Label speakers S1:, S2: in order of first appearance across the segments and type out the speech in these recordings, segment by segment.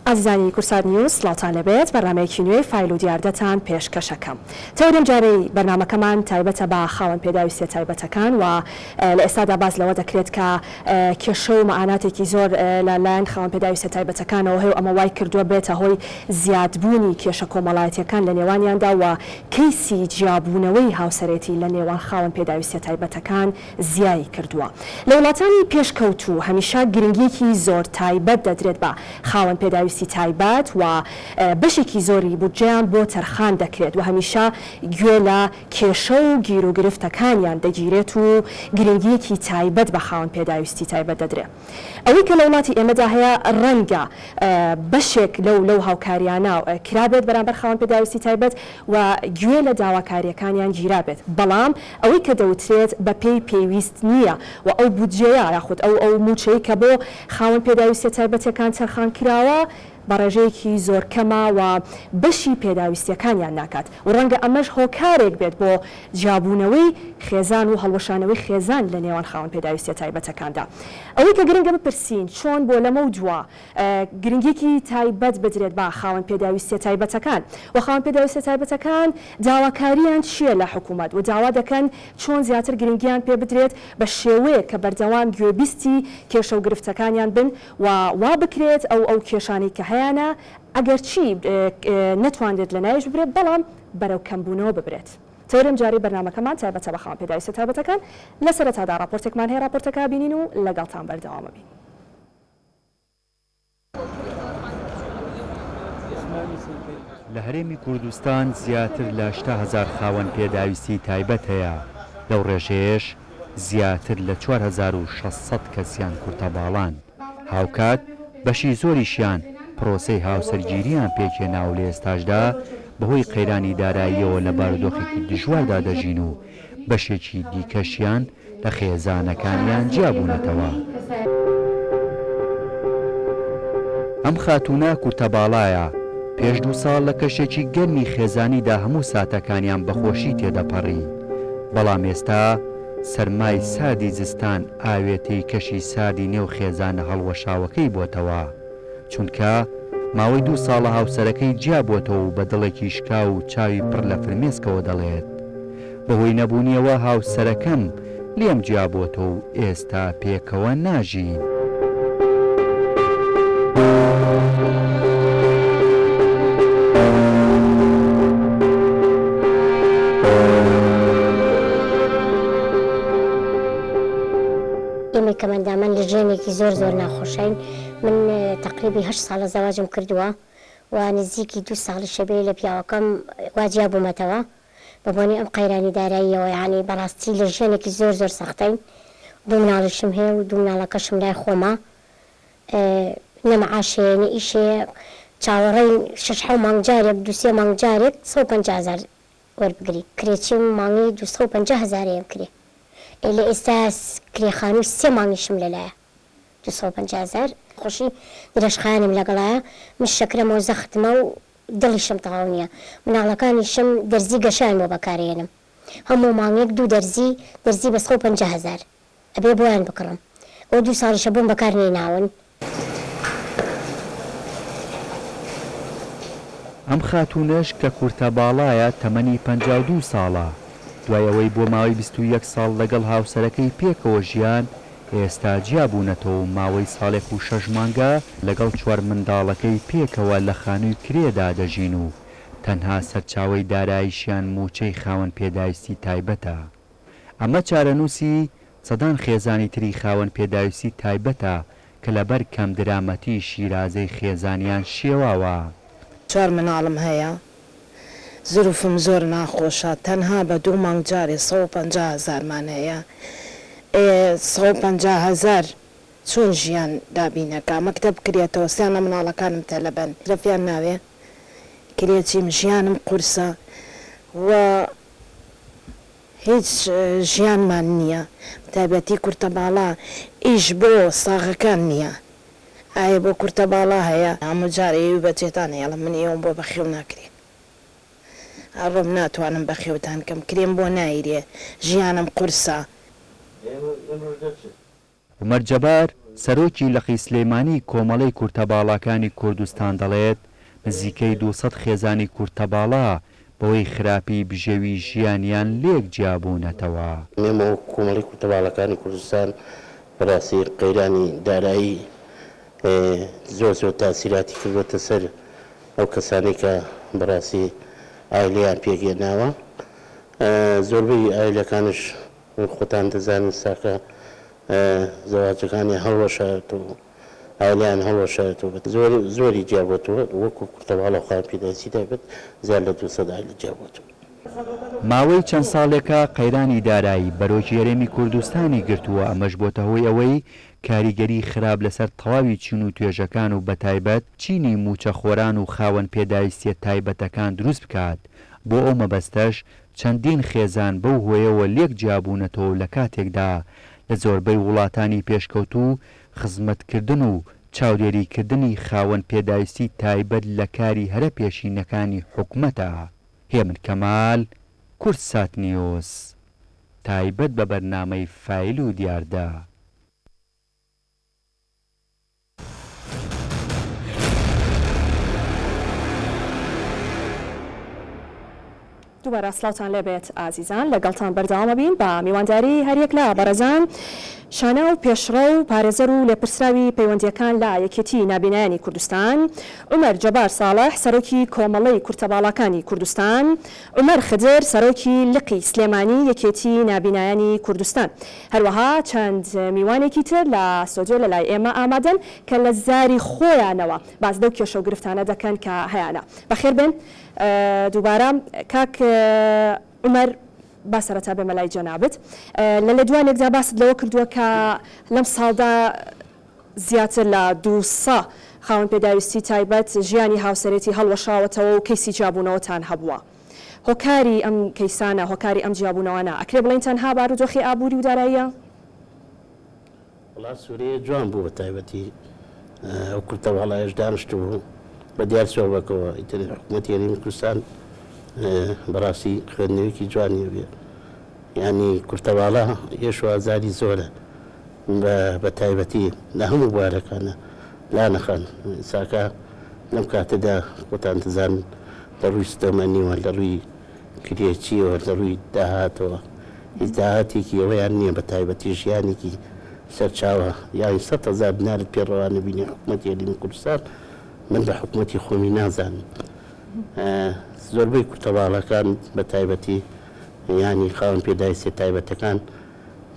S1: ئازیزانی کوردسات نیوز سڵاوتان لێبێت بەرنامەیەکی نوێی فایل و دیاردەتان پێشکەشەکەم تەوەری ئەم جارەی بەرنامەکەمان تایبەتە بە خاوەن پێداویستیە تایبەتەکان و لە ئێستادا باس لەوە دەکرێت کە کێشە و مەعاناتێکی زۆر لە لایەن خاوەن پێداویستیە تایبەتەکانەوە هەیە و ئەمە وای کردووە بێتە هۆی زیادبوونی کێشە کۆمەڵایەتیەکان لە نێوانیاندا و کەیسی جیابوونەوەی هاوسەرێتی لە نێوان خاوەن پێداویستیە تایبەتەکان زیای کردووە. لە وڵاتانی پێشکەوتوو هەمیشە گرنگییەکی زۆر تایبەت دەدرێت بە خاوەن پێداویستی تایبەت و بەشێکی زۆری بودجەیان بۆ تەرخان دەکرێت و هەمیشە گوێ لە کێشە و گیروگرفتەکانیان دەگیرێت و گرنگییەکی تایبەت بە خاوەن پێداویستی تایبەت دەدرێت. ئەوەی کە لە وڵاتی ئێمەدا هەیە ڕەنگە بەشێک لەو لەو هاوکاریانە کرابێت بەرامبەر خاوەن پێداویستی تایبەت و گوێ لە داواکارییەکانیان گیرابێت، بەڵام ئەوەی کە دەوترێت بە پێی پێویست نییە و ئەو بودجەیە یاخود ئەو ئەو مووچەی کە بۆ خاوەن پێداویستیە تایبەتەکان تەرخان کراوە بە ڕێژەیەکی زۆر کەمە و بەشی پێداویستیەکانیان ناکات و ڕەنگە ئەمەش هۆکارێک بێت بۆ جیابوونەوەی خێزان و هەڵوەشانەوەی خێزان لە نێوان خاوەن پێداویستیە تایبەتەکاندا. ئەوەی کە گرنگە بپرسین چۆن بۆ لەمەودوا گرنگیەکی تایبەت بدرێت بە خاوەن پێداویستیە تایبەتەکان و خاوەن پێداویستیە تایبەتەکان داواکاریان چیە لە حکومەت و داوا دەکەن چۆن زیاتر گرنگیان پێ بدرێت بە شێوەیەک کە بەردەوام گوێبیستی کێشە و گرفتەکانیان بن و وا بکرێت ئەو ئەو کێشانەی کە هەیانە ئەگەرچی نەتوانرێت لەناویش ببرێت بەڵام بەرەو کەمبوونەوە ببرێت. تەوەری ئەمجارەی بەرنامەکەمان تایبەتە بە خاوەن پێداویستە تایبەتەکان، لە سەرەتادا ڕاپۆرتێکمان هەیە ڕاپۆرتەکە بینین و لەگەڵتان بەردەوامەبین.
S2: لە هەرێمی کوردستان زیاتر لە 80 هەزار خاوەن پێداویستی تایبەت هەیە، لەو ڕێژەیەش زیاتر لە 4600 کەسیان کورتەباڵان، هاوکات بەشی زۆریشیان پرۆسەی هاوسەرگیرییان پێکهێنا و لە ئێستاشدا بەهۆی قەیرانی داراییەوە لە بارودۆخێکی دژواردا دەژین و بەشێکی دیکەشیان لە خێزانەکانیان جیابوونەتەوە. ئەم خاتوونە کورتەباڵایە، پێش دوو ساڵ لە کەشێکی گەرمی خێزانیدا هەموو ساتەکانیان بە خۆشی تێدەپەڕی، بەڵام ئێستا سەرمای ساردی زستان ئاوێتەی کەشی ساردی نێو خێزانە هەڵوەشاوەکەی بۆتەوە، چونکە ماوەی دوو ساڵە هاوسەرەکەی جیابۆتەوە و بە دڵێکی شکاو و چاوی پڕ لە فرمێسکەوە دەڵێت، بەهۆی نەبوونیەوە هاوسەرەکەم لێم جیابۆتەوە و ئێستا پێکەوە ناژین.
S3: ئێمەی کەمئەندامان لە ژیانێکی زۆر زۆر ناخۆشاین من تەقریبی هەشت ساڵە زەواجم کردووە و نزیکی دوو ساڵیشە بێ لە پیاوەکەم وا جیا بوومەتەوە بە بۆنەی ئەم قەیرانی داراییەوە یانی بەڕاستی لە ژیانێکی زۆر زۆر سەختین دوو مناڵیشم هەیە و دوو مناڵەکەشم لای خۆمە نە معاش هەیە نە ئیش هەیە چاوەڕێین شەش حەو مانگ جارێک دوو سێ مانگ جارێک 150 هەزار وەربگرین کرێچیم مانگی 250 هەزار ئەیەم کرێ ئێ لە ئێستا کرێ خانووی سێ مانگیشم لەلایە 250 هەزار خۆشی درێژخایەنم لەگەڵایە من شەکرەمە و زەختمە و دڵیشم تەواو نیە مناڵەکانیشم دەرزی گەشەیان بۆ بەکارئێنم هەموو مانگێک دوو دەرزی دەرزی بە 150 هەزار ئەبێ بۆیان بکڕم ئەوە دوو ساڵیشە بۆم بەکار نەیناون.
S2: ئەم خاتوونەش کە کورتە باڵایە تەمەنی 52 ساڵە، دوای ئەوەی بۆ ماوەی 21 ساڵ لەگەڵ هاوسەرەکەی پێکەوە ژیان، ئێستا جیابوونەتەوە و ماوەی ساڵێک و شەش مانگە لەگەڵ چوار منداڵەکەی پێکەوە لە خانووی کرێدا دەژین و تەنها سەرچاوەی داراییشیان مووچەی خاوەن پێداویستی تایبەتە. ئەمە چارەنووسی سەدان خێزانی تری خاوەن پێداویستی تایبەتە کە لەبەر کەمدرامەتی شیرازەی خێزانیان شێواوە.
S4: چوار مناڵم هەیە زروفم زۆر ناخۆشە تەنها بە دوو مانگ جارێ 150 هەزارمان هەیە ئێ 150 هەزار چۆن ژیان دابینەکا مەکتەب بکرێتەوە سیان لە مناڵەکانم تەلەبەن رەفیان ناوێ کرێچیم ژیانم قورسە و هیچ ژیانمان نییە تایبەتی کورتە باڵا ئیش بۆ ساغەکان نییە ئایە بۆ کورتە باڵا هەیە. هەموو جار ئێوی بەجێتان هێڵم من ئێوەم بۆ بەخێو ناکرێ ئەڕۆم ناتوانم بەخێوتان کەم کرێم بۆ نایرێ ژیانم قورسە.
S2: عومەر جەبار، سەرۆکی لقی سلێمانی کۆمەڵەی کورتەباڵاکانی کوردستان دەڵێت، نزیکەی 200 خێزانی کورتەباڵا بەهۆی خراپی بژێوی ژیانیان لێک جیابوونەتەوە.
S5: ئێمە وەکو کۆمەڵەی کورتەباڵاکانی کوردستان بەڕاستی قەیرانی دارایی زۆر زۆر تاسیراتی کردووەتە سەر ئەو کەسانەی کە بەڕاستی ئایلەیان پێکهێناوە. زۆربەی ئایلەکانش خۆتان دەزانن ساکە زەواجەکانیان هەڵوەشایەتەوە ئایلەیان هەڵوەشایەتەوە زۆر زۆری جیابۆتەوە وەکو کورتەباڵا و خاوەن پێداویستی تایبەت زیاد لە 200 ئایلە جیابۆتەوە.
S2: ماوەی چەند ساڵێکە قەیرانی دارایی بەرۆکی هەرێمی کوردستانی گرتووە، ئەمەش بۆتە هۆی ئەوەی کاریگەری خراپ لەسەر تەواوی چین و توێژەکان و بەتایبەت چینی مووچەخۆران و خاوەن پێداویستییە تایبەتەکان دروست بکات، بۆ ئەو مەبەستەش چەندین خێزان بەو هۆیەوە لێک جیابوونەتەوە و لەکاتێکدا لە زۆربەی وڵاتانی پێشکەوتوو خزمەتکردن و چاودێریکردنی خاوەن پێداویستی تایبەت لە کاری هەرە پێشینەکانی حکومەتە. هێمن کەمال، کوردسات نیوز، تایبەت بە بەرنامەی فایل و دیاردە.
S1: دووبارە سڵاوتان لێبێت ئازیزان لەگەڵتان بەردەوامەبین بە میوانداری هەریەک لە بەڕێزان شانا و پێشڕەو پارێزەر و لێپرسراوی پەیوەندییەکان لە یەکێتی نابینایانی کوردستان، عومەر جەبار ساڵح سەرۆکی کۆمەڵەی کورتەباڵاکانی کوردستان، عومەر خدر سەرۆکی لقی سلێمانی یەکێتی نابینایانی کوردستان. هەروەها چەند میوانێکی تر لە ستۆدیۆ لەلای ئێمە ئامادەن کە لە زاری خۆیانەوە باس لەو کێشە و گرفتانە دەکەن کە هەیانە. بەخێربێن دووبارە کاک عومەر. با سەرەتا بێمە لای جەنابت. لە لێدوانێکدا باست لەوە کردووە کە لەم ساڵدا زیاتر لە 200 خاوەن پێداویستی تایبەت ژیانی هاوسەرێتی هەڵوەشاوەتەوە و کەیسی جیابوونەوەتان هەبووە. هۆکاری ئەم کەیسانە، هۆکاری ئەم جیابوونەوانە ئەکرێ بڵێین تەنها بارودۆخی ئابووری و داراییە؟
S5: وەڵا سورەیە جوان بوو بەتایبەتی ئەو کورتە باڵایەش دانیشتبوو بە دیار سۆبەکەوە ئیتر حکوومەتی هەرێمی کوردستان بەڕاستی خوێندنەوەیەکی جوانی هەبێ یانی کورتە باڵا ئێش و ئازاری زۆرە بە تایبەتی لە هەموو بوارەکانە لانەخان ساکە لەم کاتەدا خۆتان دەزانن لە ڕووی ستەمەنیوە لە ڕووی کرێچیەوە لە ڕووی داهاتەوە هیچ داهاتێکی ئەوەیان نییە بە تایبەتی ژیانێکی سەرچاوە یانی 100,000 دینارت پێ ڕەوا نەبینی حکوومەتی هەرێمی کوردستان من بە حکوومەتی خۆمی نازانم زۆربەی کورتەباڵەکان بە تایبەتی یانی خاوەن پێداویستیە تایبەتەکان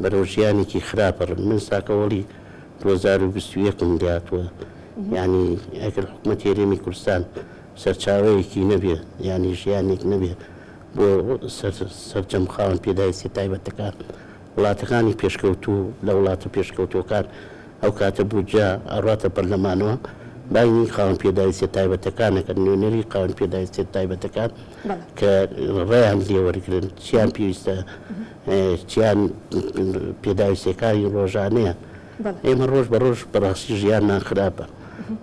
S5: بەرەو ژیانێکی خراپ ئەڕۆن من ساکەوەڵی 2021 م لێهاتووە یانی ئەگەر حکوومەتی هەرێمی کوردستان سەرچاوەیەکی نەبێ یانی ژیانێک نەبێ بۆ سەرجەم خاوەن پێداویستیە تایبەتەکان وڵاتەکانی پێشکەوتوو لە وڵاتە پێشکەوتووەکان ئەو کاتە بودجە ئەڕواتە پەرلەمانەوە بانگی خاوەن پێداویستیە تایبەتەکان ئەکەن نوێنەری خاوەن پێداویستیە تایبەتەکان کە ڕێیان لێوەرگرن چیان پێویستە چیان پێداویستیەکانی ڕۆژانەیە ئێمە ڕۆژ بە ڕۆژ بەڕاستی ژیانمان خراپە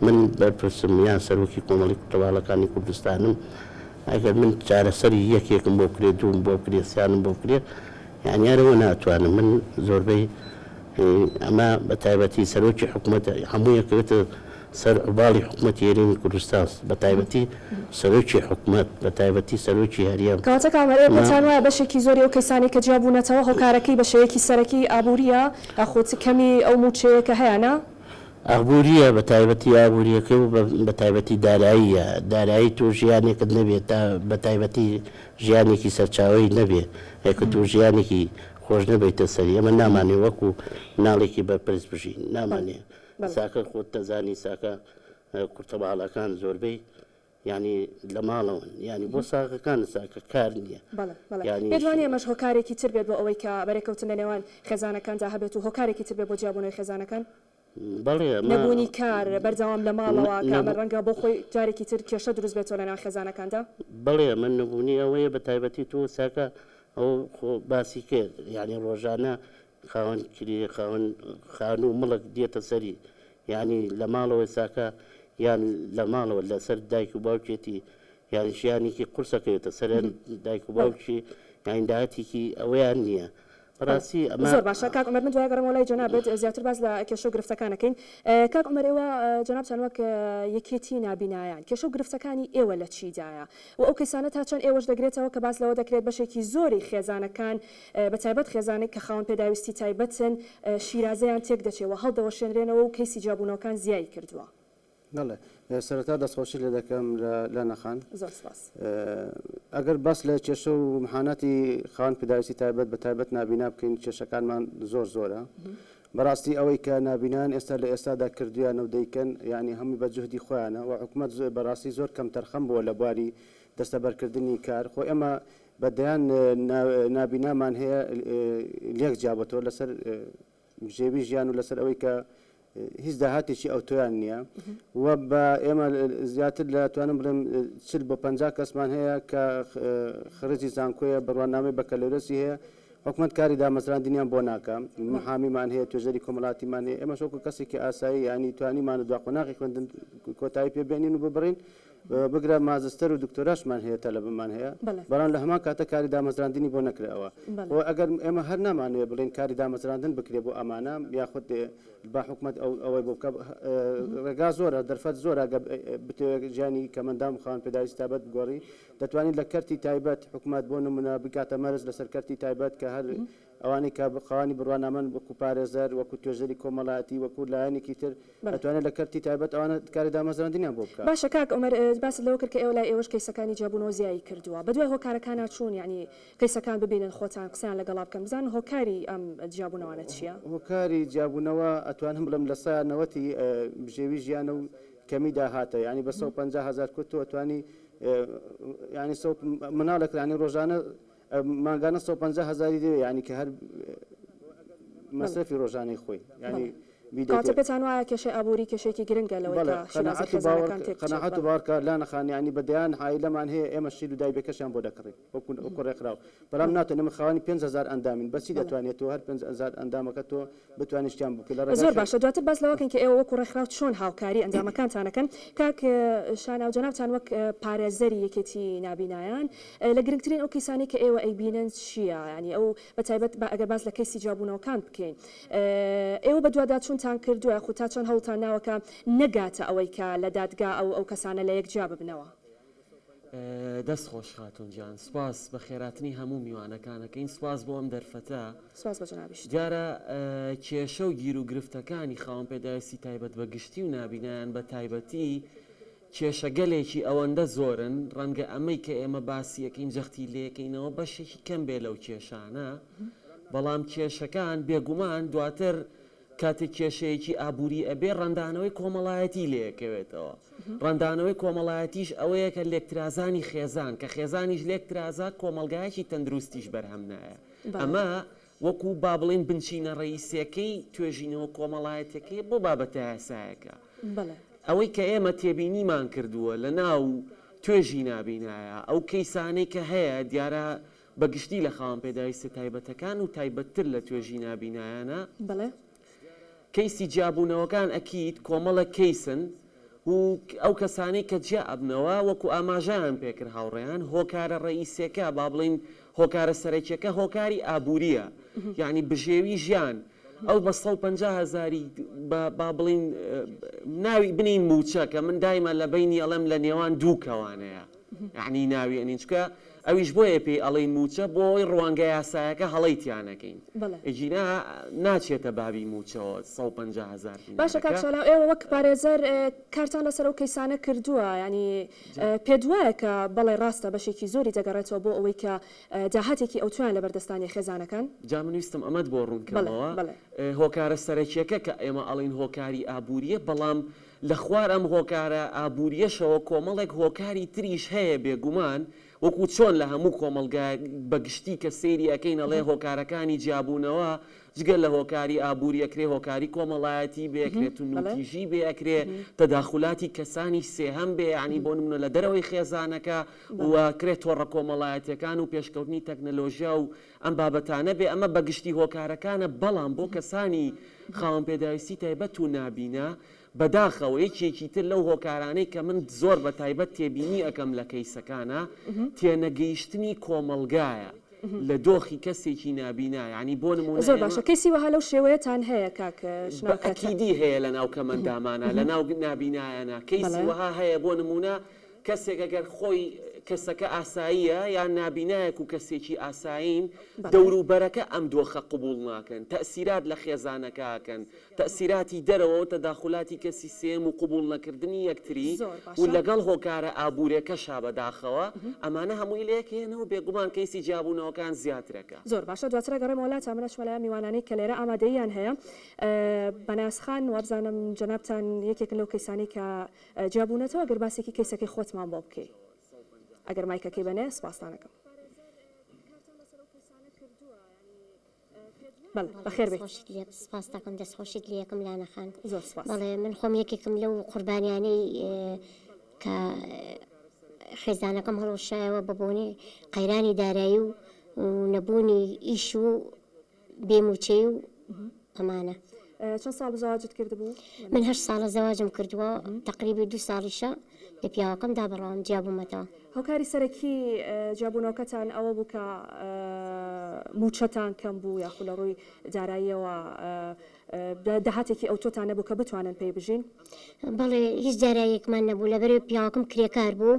S5: من بەرپرسم یان سەرۆکی کۆمەڵی کوتەواڵەکانی کوردستانم ئەگەر من چارەسەری یەکێکم بۆ بکرێت دووم بۆ بکرێت سیانم بۆ بکرێت یانی هەرەوە ناتوانم من زۆربەی ئەمە بە تایبەتی سەرۆکی حکوومەت هەموو یەکەوێتە سەر عوباڵی حکوومەتی هەرێمی کوردستان بە تایبەتی سەرۆکی حکوومەت بە تایبەتی سەرۆکی هەرێم.
S1: کەواتە کاک عومەر ئێوە پێتان وایە بەشێکی زۆری ئەو کەیسانەی کە جیابوونەتەوە هۆکارەکەی بە شێوەیەکی سەرەکی ئابوورییە یاخود کەمی ئەو مووچەیە کە هەیانە؟
S5: ئابوورییە بە تایبەتی ئابوورییەکە و بە تایبەتی داراییە دارایی تۆ ژیانێکت نەبێت تا بە تایبەتی ژیانێکی سەرچاوەی نەبێ ئەکە تۆ ژیانێکی خۆش نەبەیتە سەری ئێمە نامانێ وەکو مناڵێکی بەرپرس بژین نامانێ ساکە خۆت دەزانی ساکە کورتەباڵەکان زۆربەی یانی لە ماڵەوەن یانی بۆ ساغەکان ساکە کار نییە
S1: یانی پێت وانیە ئەمەش هۆکارێکی تر بێت بۆ ئەوەی کە بەرێکەوتن لە نێوان خێزانەکاندا هەبێت و هۆکارێکی تر بێت بۆ جیابوونەوەی خێزانەکان؟
S5: بەڵێ ئەمە.
S1: نەبوونی کار، بەردەوام لە ماڵەوە، کە ئەمە ڕەنگە بۆ خۆی جارێکی تر کێشە دروست بێتەوە لەناو خێزانەکاندا.
S5: بەڵێ ئەمە نەبوونی ئەوەیە بە تایبەتی تۆ ساکە ئەو خۆ باسی کرد یانی ڕۆژانە خاوەن کرێ خاوەن خانوو مڵک دێتە سەری یانی لە ماڵەوە ساکە یان لە ماڵەوە لەسەر دایک و باوکێتی یان ژیانێکی قورسەکەوێتە سەر دایک و باوکی یان داهاتێکی ئەوەیان نییە. بەڕاستی ئەمە.
S1: زۆر باشە کاک عومەر من دوای ئەگەڕێمەوە لای جەنابت زیاتر باس لە کێشە و گرفتەکان ئەکەین کاک عومەر ئێوە جەنابتان وەک یەکێتی نابینایان کێشە و گرفتەکانی ئێوە لە چیدایە و ئەو کەیسانە تا چەند ئێوەش دەگرێتەوە کە باس لەوە دەکرێت بەشێکی زۆری خێزانەکان بە تایبەت خێزانێک کە خاوەن پێداویستی تایبەتن شیرازەیان تێک دەچێ و هەڵدەوەشێنرێنەوە و کەیسی جیابوونەوەکان زیای کردووە.
S6: بەڵێ سەرەتا دەستخۆشی لێ دەکەم لە لانە خان.
S1: زۆر سپاس.
S6: ئەگەر باس لە کێشە و محاناتی خاوەن پێداویستی تایبەت بە تایبەت نابینا بکەین کێشەکانمان زۆر زۆرە. بەڕاستی ئەوەی کە نابینایان ئێستا لە ئێستادا کردویانە و دەیکەن یانی هەمووی بە جوهدی خۆیانە و حکومەت بەڕاستی زۆر کەمتەرخەم بووە لە بواری دەستەبەرکردنی کار خۆ ئێمە بە دەیان نابینامان هەیە لێک جیابۆتەوە لەسەر بژێوی ژیان و لەسەر ئەوەی کە هیچ داهاتێکی ئەوتۆیان نییە و بە ئێمە زیاتر لە توانم بڵێم چل بۆ 50 کەسمان هەیە کە خرجی زانکۆیە بڕوانامەی بەکەلۆرەسی هەیە حکومەت کاری دامەزراندنیان بۆ ناکە محامیمان هەیە توێژەری کۆمەڵاتیمان هەیە ئێمەش وەکو کەسێکی ئاسایی ینی توانیمان دوا قۆناغی خوێندن کۆتایی پێ بێنین و ببڕین بگرە ماجستەر و دکتۆراشمان هەیە تەلەبەمان هەیە بەڵام لە هەمان کاتە کاری دامەزراندنی بۆ نەکرێەوە خۆ ئەگەر ئێمە هەر نامانەوێ بڵێن کاری دامەزراندن بکرێ بۆ ئەمانە یاخود با حکومەت ئەو ئەوەی بۆ بکە ڕێگا زۆرە دەرفەت زۆرە گە بتەوێت ژیانی کەمەندام خاوەن پێداویستی تایبەت بگۆڕی دەتوانین لە کەرتی تایبەت حکومەت بۆ نمونە بکاتە مەرج لەسەر کەرتی تایبەت کە هەر ئەوانەی کە خاوەنی بڕوانامەن وەکو پارێزەر، وەکو توێژەری کۆمەڵایەتی، وەکو لایەنێکی تر دەتوانێت لە کەرتی تایبەت ئەوانە کاری دامەزراندنیان بۆ بکات.
S1: باشە کاک عومەر باست لەوە کرد کە ئێوە لای ئێوەش کەیسەکانی جیابوونەوە زیایی کردووە بەدوای هۆکارەکانا چوون یانی کەیسەکان ببینن خۆتان قسەیان لەگەڵا بکەن بزانن هۆکاری ئەم جیابوونەوانە چییە؟
S6: هۆکاری جیابوونەوە ئەتوانم بڵێم لە سەیا نەوەتی بژێوی ژیانە و کەمی داهاتە یانی بە 150 هەزار کورد تۆ ئەتوانی یانی مناڵێک یانی ڕۆژانە مانگانە 150 هەزاری دەوێ یانی کە هەر مەسرەفی ڕۆژانەی خۆی یانی
S1: کەواتە پێتان وایە کێشەی ئابووری کێشەیەکی گرنگە لەوەی کە شیرازەی خێزانەکان تێک بچێت؟
S6: قەناعەت و باوەڕکە لانە خان یانی بە دەیان عایلەمان هەیە ئێمە شیر و دای بێکەشیان بۆ دەکڕین وەکو وەکو ڕێکخراو بەڵام ناتوانین ئێمە خاوەنی 5000 ئەندامین بەچی دەتوانێت تۆ هەر 5000 ئەندامەکە تۆ بتوانێت شتیان بکەی لە ڕێگای
S1: زۆر باشە دواتر باس لەوە کەن کە ئێوە وەکو ڕێکخراو چۆن هاوکاری ئەندامەکانتان ئەکەن کاک شاناو جەنابتان وەک پارێزەری یەکێتی نابینایان لە گرنگترین ئەو کەیسانەی کە ئێوە ئەیبینن چییە یانی ئەو بە تایبەت با ئەگەر باس لە کەیسی جیابوونەوەکان بکەین ئێوە بەدواداچوونتان کردووە یاخود تا چەند هەوڵتان ناوە کە نەگاتە ئەوەی کە لە دادگا ئەو ئەو کەسانە لە یەک جیا ببنەوە؟
S7: دەست خۆش خاتوون گیان سوپاس بەخێراتنی هەموو میوانەکان ئەکەین سوپاس بۆ ئەم دەرفەتە.
S1: سوپاس بۆ جەنابیشت.
S7: دیارە کێشە و گیروگرفتەکانی خاوەن پێداویستی تایبەت بە گشتی و نابینایان بە تایبەتی کێشەگەلێکی ئەوەندە زۆرن ڕەنگە ئەمەی کە ئێمە باسی ئەکەین جەختی لێکەینەوە بەشێکی کەم بێ لەو کێشانە بەڵام کێشەکان بێگومان دواتر کاتێک کێشەیەکی ئابووری ئەبێ ڕەنگدانەوەی کۆمەڵایەتی لێکەوێتەوە. ڕەنگدانەوەی کۆمەڵایەتیش ئەوەیە کە لێکترازانی خێزان، کە خێزانیش لێکترازا کۆمەڵگایەکی تەندروستیش بەرهەم نایە. ئەمە وەکو با بڵێین بنچینە ڕەئیسیەکەی توێژینەوە کۆمەڵایەتیەکەیە بۆ بابەتە یاسایەکە. ئەوەی کە ئێمە تێبینیمان کردووە لە ناو توێژی نابینایە، ئەو کەیسانەی کە هەیە دیارە بە گشتی لە خاوەن پێداویستیە تایبەتەکان و تایبەتتر لە توێژی نابینایانە.
S1: بەڵێ.
S7: کەیسی جیابوونەوەکان ئەکید کۆمەڵێک کەیسن و ئەو کەسانەی کە جیا ئەبنەوە وەکو ئاماژەیان پێکرد هاوڕێیان هۆکارە ڕەئیسیەکە با بڵێین هۆکارە سەرەکیەکە هۆکاری ئابووریە یانی بژێوی ژیان ئەو بە 150 هەزاری با بڵێین ناوی بنین مووچە کە من دایمە لە بەینی ئەڵێم لە نێوان دوو کەوانەیە یەعنی ناوی ئەنین چونکە ئەویش بۆیە پێی ئەڵێین مووچە بۆ ئەوەی ڕوانگە یاسایەکە هەڵەی تیا نەکەین ئەگینا ناچێتە بابی مووچەوە 150 هەزار
S1: باشە کاک
S7: دینارەکە.
S1: شالاو ئێوە وەک پارێزەر کارتان لەسەر ئەو کەیسانە کردووە یانی پێت وایە کە بەڵێ ڕاستە بەشێکی زۆری دەگەڕێتەوە بۆ ئەوەی کە داهاتێکی ئەوتۆیان لەبەردەستانیە خێزانەکان؟
S7: جا من ویستم ئەمەت بۆ ڕوون
S1: بەڵێ
S7: کەمەوە
S1: بەڵێ.
S7: هۆکارە سەرەکیەکە کە ئێمە ئەڵێین هۆکاری ئابووریە بەڵام لە خوار ئەم هۆکارە ئابوورییەشەوە کۆمەڵێک هۆکاری تریش هەیە بێگومان، وەکو چۆن لە هەموو کۆمەڵگایەک بە گشتی کە سەیری ئەکەین ئەڵێ هۆکارەکانی جیابوونەوە جگە لە هۆکاری ئابووری ئەکرێ هۆکاری کۆمەڵایەتی بێ ئەکرێ توندوتیژی بێ ئەکرێ تەداخولاتی کەسانی سێهەم بێ یانی بۆ نمونە لە دەرەوەی خێزانەکە و ئەکرێ تۆڕە کۆمەڵایەتیەکان و پێشکەوتنی تەکنەلۆژیا و ئەم بابەتانە بێ ئەمە بە گشتی هۆکارەکانە بەڵام بۆ کەسانی خاوەن پێداویستی تایبەت و نابینا بەداخەوە یەکێکی تر لەو هۆکارانەی کە من زۆر بە تایبەت تێبینی ئەکەم لە کەیسەکانا تێنەگەیشتنی کۆمەڵگایە. لە دۆخی کەسێکی نابینا یانی بۆ نموونە
S1: زۆر
S7: ئێمە
S1: باشە کەیسی وەها لەو شێوەیەتان هەیە کاک
S7: بە
S1: شناو کە تە.
S7: ئەکیدی هەیە لە ناو کەمەندامانا لە ناو نابینایانا کەیسی
S1: بەڵێ.
S7: وەها هەیە بۆ نموونە کەسێک ئەگەر خۆی کەسەکە ئاساییە یان نابینایەک و کەسێکی ئاسایین
S1: بەڵێ.
S7: دەوروبەرەکە ئەم دۆخە قبوڵ ناکەن تەئسیرات لە خێزانەکە ئەکەن تەئسیراتی دەرەوە و تەداخولاتی کەسی سێیەم و قبوڵ نەکردنی یەکتری
S1: زۆر
S7: و
S1: باشە.
S7: لەگەڵ هۆکارە ئابوورێکەشا بەداخەوە ئەمانە هەمووی لێک هێنە و بێگومان کەیسی جیابوونەوەکان زیاترەکا.
S1: زۆر باشە دواتر ئەگەڕێمەوە لاتان من ئەچمە لای ئەم میوانانەی کە لێرە ئامادەییان هەیە بەناز خان وابزانم جەنابتان یەکێکن لەو کەیسانەی کە جیابوونەتەوە گەر باسێکی کەیسەکەی خۆتمان بۆ بکەی ئەگەر مایکەکەی بەنێ سپاستان ئەکەم. بەڵێ بەخێر بێیت.
S3: دەستخۆشیت لێ سپاست دەکەم دەستخۆشیت لێ یەکەم لانە خان.
S1: زۆر سپاس.
S3: بەڵێ من خۆم یەکێکم لەو قوربانیانەی کە خێزانەکەم هەڵوەشایەوە بە بۆنەی قەیرانی دارایی و نەبوونی ئیش و بێ مووچەی و ئەمانە.
S1: چەند ساڵ بوو زەواجت کردبوو؟
S3: من هەشت ساڵە زەواجم کردووە تەقریبی دوو ساڵیشە لە پیاوەکەم دابڕاوم جیابوومەتەوە.
S1: هۆکاری سەرەکی جیابوونەوەکەتان ئەوە بوو کە مووچەتان کەم بوو یاخود لە ڕووی داراییەوە داهاتێکی ئەوتۆتان نەبوو کە بتوانن پێی بژین؟
S3: بەڵێ هیچ داراییەکمان نەبوو لەبەرئەوەی پیاوەکەم کرێکار بوو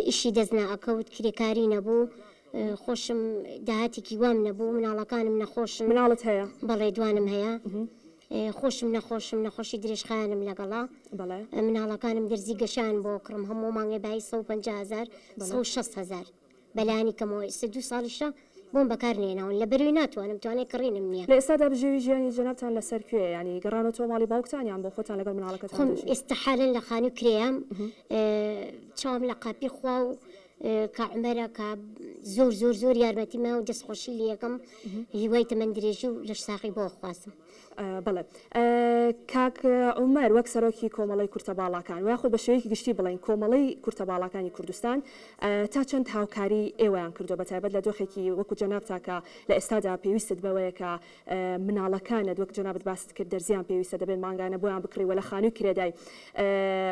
S3: ئیشی دەست نائەکەوت کرێکاری نەبوو خۆشم داهاتێکی وام نەبوو مناڵەکانم نەخۆشن.
S1: مناڵت هەیە؟
S3: بەڵێ دوانم هەیە خۆشم نەخۆشم نەخۆشی درێژخایەنم لەگەڵە
S1: بەڵێ
S3: مناڵەکانم دەرزی گەشەیان بۆ کڕم هەموو مانگێ بایی 150 هەزار 160 هەزار بەلایەنی کەمەوە ئێستا دوو ساڵیشە بۆم بەکار نێناون لەبەروی ناتوانم توانای کڕینم نییە.
S1: لە ئێستادا بژێوی ژیانی جەنابتان لەسەر کوێیە یانی گەڕاونەتەوە ماڵی باوکتان یان بۆ خۆتان لەگەڵ مناڵەکەتان
S3: خۆم
S1: دەژین؟
S3: ئێستا حالەن لە خانووی کرێیام چاوم لە قاپی خوا و کا عومەرە کە زۆر زۆر زۆر یارمەتی ما و دەست خۆشی لێ ئەکەم هیوای تەمەن درێژی و لەش ساغی بۆ ئەخوازم.
S1: بەڵێ کاک عومەر وەک سەرۆکی کۆمەڵەی کورتە باڵاکان و یاخود بە شێوەیەکی گشتی بڵێین کۆمەڵەی کورتە باڵاکانی کوردستان تا چەند هاوکاری ئێوەیان کردووە بە تایبەت لە دۆخێکی وەکو جەنابتا کە لە ئێستادا پێویستت بەوەیە کە مناڵەکانت وەک جەنابت باست کرد دەرزیان پێویستە دەبێت مانگانە بۆیان بکڕی وە لە خانووی کرێدای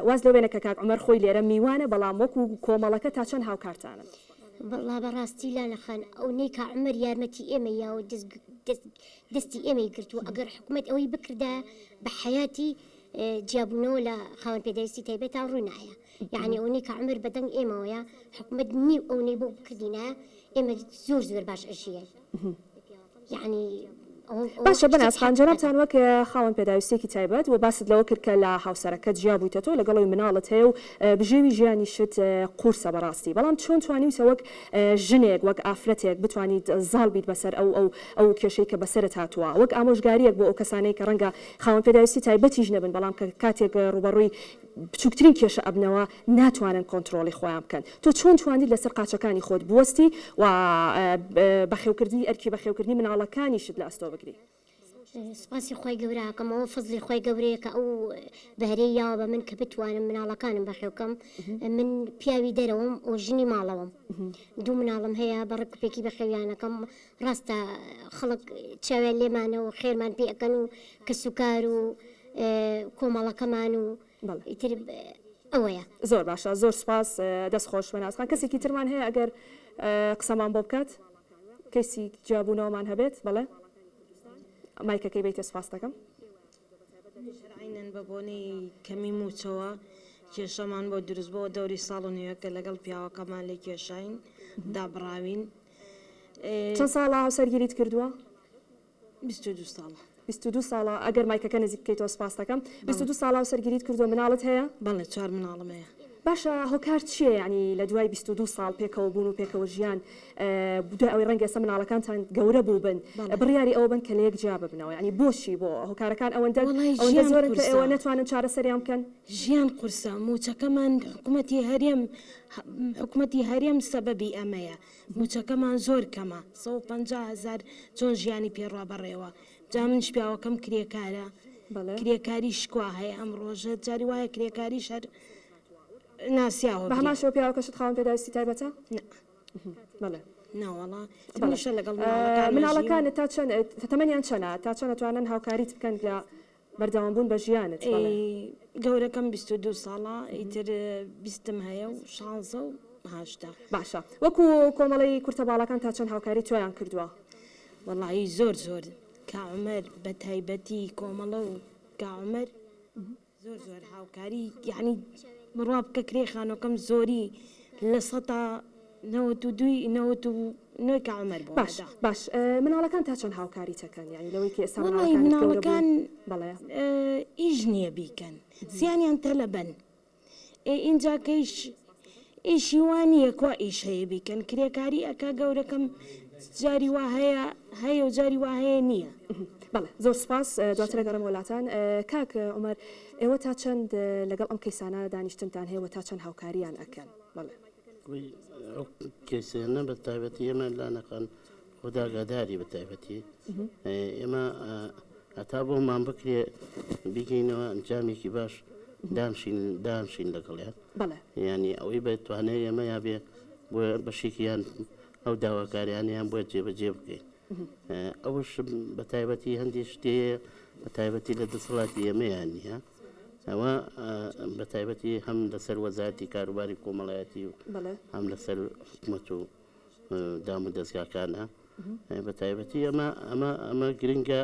S1: واز لەو بێنە کە کاک عومەر خۆی لێرە میوانە بەڵام وەکو کۆمەڵەکە تا چەند هاوکارتانن؟
S3: وەڵا بەڕاستی لانە خان ئەونەی کا عومەر یارمەتی ئێمەی یاوە دەست دەست دەستی ئێمەی گرتووە ئەگەر حکومەت ئەوەی بکردایە بە حەیاتی جیابوونەوە لە خاوەن پێداویستی تایبەتا ڕووی نایە یەعنی ئەونەی کا عومەر بەدەنگ ئێمەوەیە حکومەت نیو ئەونەی بۆ بکردینایە ئێمە زۆر زۆر باش ئەژیاین.
S1: باشە بەناز خان جەنابتان وەک خاوەن پێداویستیەکی تایبەت و باست لەوە کرد کە لە هاوسەرەکەت جیا بوویتەتەوە لەگەڵ ئەوی مناڵت هەیە و بژێوی ژیانیشت قورسە بەڕاستی بەڵام چۆن توانیوتە وەک ژنێک وەک ئافرەتێک بتوانیت زاڵ بیت بەسەر ئەو ئەو ئەو کێشەی کە بەسەرت هاتووە وەک ئامۆژگاریەک بۆ ئەو کەسانەی کە ڕەنگە خاوەن پێداویستی تایبەتیش نەبن بەڵام کە کاتێک ڕووبەڕووی بچوکترین کێشە ئەبنەوە ناتوانن کۆنترۆڵی خۆیان بکەن تۆ چۆن توانیت لەسەر قاچەکانی خۆت بوەستی و بەخێوکردنی ئەرکی بەخێوکردنی مناڵەکانیشت لە ئەستۆ بگری؟
S3: سوپاسی خوای گەورە ئەکەم ئەوە فەزڵی خوای گەورەیە کە ئەو بەهرەی یاوە بە من کە بتوانم مناڵەکانم بەخێوکەم من پیاوی دەرەوەم و ژنی ماڵەوەم دوو مناڵم هەیە بە ڕێک و پێکی بەخێویانەکەم ڕاستە خەڵک چاویان لێمانە و خێرمان پێ ئەکەن و کەسوکار و کۆمەڵەکەمان و ئیتر ئەوەیە.
S1: زۆر باشە زۆر سوپاس دەست خۆش بەناز خان کەسێکی ترمان هەیە ئەگەر قسەمان بۆ بکات کەیسی جیابوونەوەمان هەبێت بەڵێ مایکەکەی بەیتێ سوپاست دەکەم.
S4: عەینەن بە بۆنەی کەمی مووچەوە کێشەمان بۆ دروست بۆوە دەوری ساڵ و نیوێکە لەگەڵ پیاوەکەمان لێ کێشاین دابڕاوین.
S1: چەند ساڵە هاوسەرگیریت کردووە؟
S4: 22 ساڵە.
S1: 22 ساڵە ئەگەر مایکەکە نزیک بکەیتەوە سپاست دەکەم. 22 ساڵە هاوسەرگیریت کردووە مناڵت هەیە؟
S4: بەڵێ چوار مناڵم هەیە.
S1: باشە هۆکار چییە یانی لە دوای 22 ساڵ پێکەوە بوون و پێکەوە ژیان دوای ئەوەی ڕەنگە ئێستا مناڵەکانتان گەورە بووبن بڕیاری ئەوە بن کە لە یەک جیا ببنەوە یانی بۆچی بۆ هۆکارەکان ئەوەندە ئەوەندە زۆرن کە ئێوە نەتوانن چارەسەریان بکەن؟
S4: ژیان قورسە مووچەکەمان حکومەتی هەرێم حکومەتی هەرێم سەبەبی ئەمەیە موچەکەمان زۆر کەمە 150 هەزار چۆن ژیانی پێ ڕوا بەڕێوە جا منیش پیاوەکەم کرێکارە کرێکاری شکوا هەیە ئەم ڕۆژە جاری وایە کرێکاریش هەر ناسیاوە
S1: بە هەمان شێوە پیاوەکەشت خاوەن پێداویستی تایبەتە؟
S4: نا
S1: بەڵێ
S4: ناوەڵا منیشە لەگەڵ مناڵەکان
S1: مناڵەکانت تا چەند تەمەنیان چەنە تا چەند ئەتوانن هاوکاریت بکەن لە بەردەوام بوون بە ژیانت بەڵێ.
S4: گەورەکەم 22 ساڵە ئیتر بیستم هەیە و شانزە و. هاشتا.
S1: باشە وەکو کۆمەڵەی کورتە باڵاکان تا چەند هاوکاری تۆیان کردووە؟
S4: وەڵایی زۆر زۆر کا عومەر بە تایبەتی کۆمەڵە و کا عومەر زۆر زۆر هاوکاری یەعنی بڕوا بکە کرێی خانۆکەم زۆری لە سەتا نەوەت و دووی نەوەت و نۆی کا عومەر بۆ
S1: باش
S4: ئەدا.
S1: باش مناڵەکان تا چەند هاوکاریتەکەن یەعنی لەوەی کە ئێستا
S4: وەڵایی
S1: مناڵەکانت گەورە بوون
S4: مناڵەکان
S1: بەڵێ.
S4: ئیش نییە بیکەن زیانیان تەلەبەن ئێ ئینجا کەیش ئیشی وا نییە کوا ئیش هەیە بیکەن کرێکاری ئەکا گەورەکەم جاری وا هەیە هەیە و جاری وا هەیە نییە.
S1: بەڵێ زۆر سوپاس دواتر ئەگەڕێمەوە لاتان کاک عومەر ئێوە تا چەند لەگەڵ ئەم کەیسانە دانیشتنتان هەیە و تا چەند هاوکاریان ئەکەن؟ بەڵێ.
S5: ئەو کەیسانە بە تایبەتی ئێمە لانەکان خودا ئاگاداری بە تایبەتی ئێمە هەتا بۆمان بکرێ بیگەینەوە ئەنجامێکی باش دانشین دانشین لەگەڵیان ینی ئەوەی بە توانای ئێمە یا بێ بۆ بەشێکیان ئەو داواکاریانیان بۆ جێبەجێ بکەین ئەوش بە تایبەتی هەندێک شتێ بە تایبەتی لە دەسەڵاتی ئێمەیان نییە ئەوە بە تایبەتی هەم لەسەر وەزارتی کاروباری کۆمەڵایەتی و هەم لەسەر حکومەت و دام و دەزگاکانە بە تایبەتی ئەمە ئەمە ئەمە گرنگە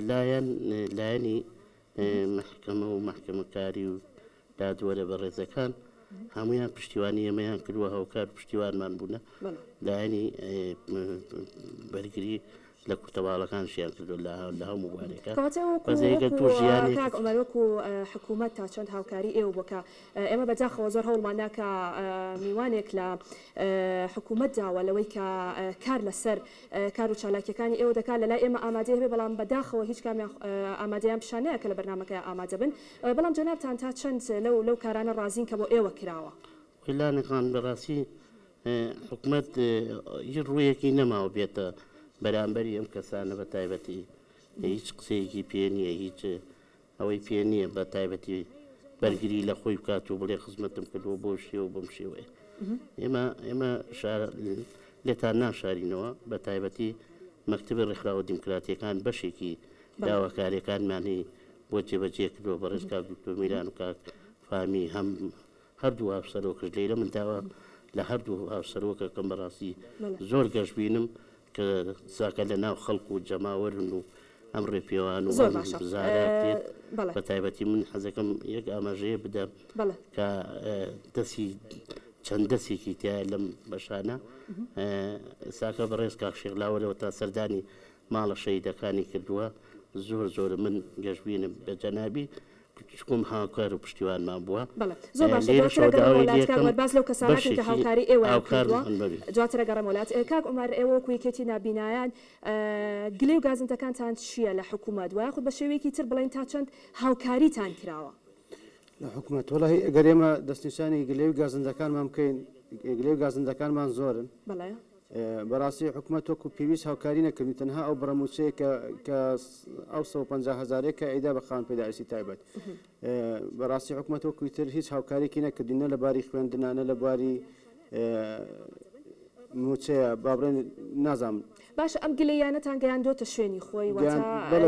S5: لایەن لایەنی محکەمە و محکەمەکاری و دادوەرە بەڕێزەکان هەمویان پشتیوانی ئێمەیان کردووە هاوکار پشتیوانمان بوونە لایەنی بەرگری لە کورتەباڵەکانشیان کردووە لە لە هەموو بوارێکا
S1: کەواتە وەکو
S5: بەس ئەگەر
S1: وەکو
S5: تۆ ژیانێک
S1: کاک عومەر وەکو حکوومەت تا چەند هاوکاری ئێوە بووە کە ئێمە بەداخەوە زۆر هەوڵمان دا کە میوانێک لە حکوومەت داوە لەوەی کە کار لەسەر کار و چالاکیەکانی ئێوە دەکات لە لای ئێمە ئامادەی هەبێ بەڵام بەداخەوە هیچ کامیان ئامادەیان پیشان نەیا کە لە بەرنامەکەیا ئامادە بن بەڵام جەنابتان تا چەند لەو لەو کارانە ڕازین کە بۆ ئێوە کراوە؟
S5: وەی خان بەڕاستی حکومەت هیچ ڕوویەکی نەماوە بێتە بەرامبەری ئەم کەسانە بە تایبەتی هیچ قسەیەکی پێ نییە هیچ ئەوەی پێ نییە بە تایبەتی بەرگری لە خۆی بکات و بڵێ خزمەتم کردووە بۆ شێوە بەم شێوەیە ئێمە ئێمە لێتان ناشارینەوە بە تایبەتی مەکتبی ڕێکخراوە دیموکراتیەکان بەشێکی داواکاریەکانمانی بۆ جێبەجێ کردووە بەڕێز کاک دکتۆر میران و کاک فامی هەم هەردوو هاوسەرۆکش لەیرە من داوا لە هەردوو هاوسەرۆکەکەم بەڕاستی زۆر گەشبینم کە زاکە لە ناو خەڵک و جەماوەرن و ئەم ڕێپێوان و
S1: زۆر باشە
S5: زارا کرێت
S1: بەڵێ
S5: بە تایبەتی من حەزەکەم یەک ئاماژەیە بدەم
S1: بەڵێ
S5: کە دەستی چەند دەستێکی تایە لەم بەشانە ساکە بەڕێز کاک شێخ لاوەرەوە تا سەردانی ماڵە شەهیدەکانی کردووە زۆر زۆر من گەشبینم بە جەنابی چکم هاوکار و پشتیوانمان بووە.
S1: بەڵێ زۆر باشە
S5: لێرەشەوە
S1: دواتر ئەگەڕێمەوە
S5: داوای
S1: لات کاک
S5: لێکەم
S1: عومەر باس لەو کەسانە کەن کە
S5: بەشێکی
S1: هاوکاری ئێوەیان کردووە
S5: هاوکارمان ببین.
S1: دواتر ئەگەڕێمەوە لات کاک عومەر ئێوە وەکو یەکێتی نابینایان گلەی و گازندەکانتان چییە لە حکوومەت وە یاخود بە شێوەیەکی تر بڵێین تا چەند هاوکاریتان کراوە؟
S6: لە حکومەت وەڵاهی ئەگەر ئێمە دەستنیشانی گلەی و گازندەکانمان بکەین گلەی و گازندەکانمان زۆرن.
S1: بەڵێ.
S6: بەڕاستی حکومەت وەکو پێویست هاوکاری نەکردین تەنها ئەو بڕە مووچەیە کە کە ئەو 150 هەزارەیە کە ئەیدا بە خاوەن پێداویستی تایبەت بەڕاستی حکومەت وەکوی تر هیچ هاوکارێکی نەکردین نە لە باری خوێندنا نە لە بواری مووچەیە با بڵێن نازانم
S1: باشە ئەم گلەییانەتان گەیاندۆتە شوێنی خۆی واتە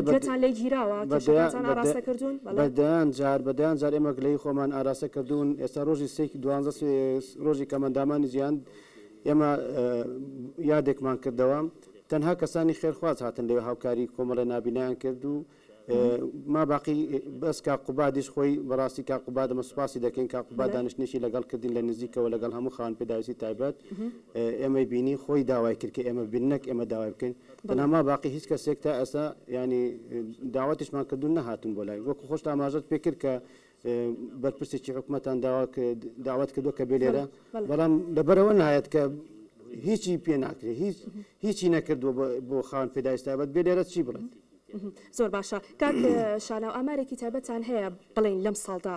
S1: گوێتان لێ گیراوە کێشەکانتان ئاراستە کردوون؟
S6: بە دەیان جار بە دەیان جار ئێمە گلەیی خۆمان ئاراستە کردوون ئێستا ڕۆژی سێ دوانزە ڕۆژی کەمەندامانی جیهان ئێمە یادێکمان کردەوە، تەنها کەسانی خێرخواز هاتن لەوێ هاوکاری کۆمەڵی نابینایان کرد و ما باقی بەس کاک قوبادیش خۆی بەڕاستی کاک قوباد ئەمە سوپاسی دەکەین کاک قوباد دانیشتنێکی لەگەڵ کردین لە نزیکەوە لەگەڵ هەموو خاوەن پێداویستی تایبەت ئێمەی بینی خۆی داوای کرد کە ئێمە بین نەک ئێمە داوای بکەین تەنها ما باقی هیچ کەسێک تا ئێستا ینی داوەتیشمان کردوون نەهاتون بۆ لای وەکو خۆشت ئاماژەت پێ کرد کە بەرپرسێکی حکومەتان داوات کردووە کە بێ لێرە بەڵام لەبەرەوە نایەت کە هیچی پێ ناکرێت هیچ هیچی نەکردووە بۆ خاوەن پێداویستی تایبەت بێ لێرە چی بڵێت.
S1: زۆر باشە کاک شاناو ئامارێکی تایبەتتان هەیە بڵێن لەم ساڵدا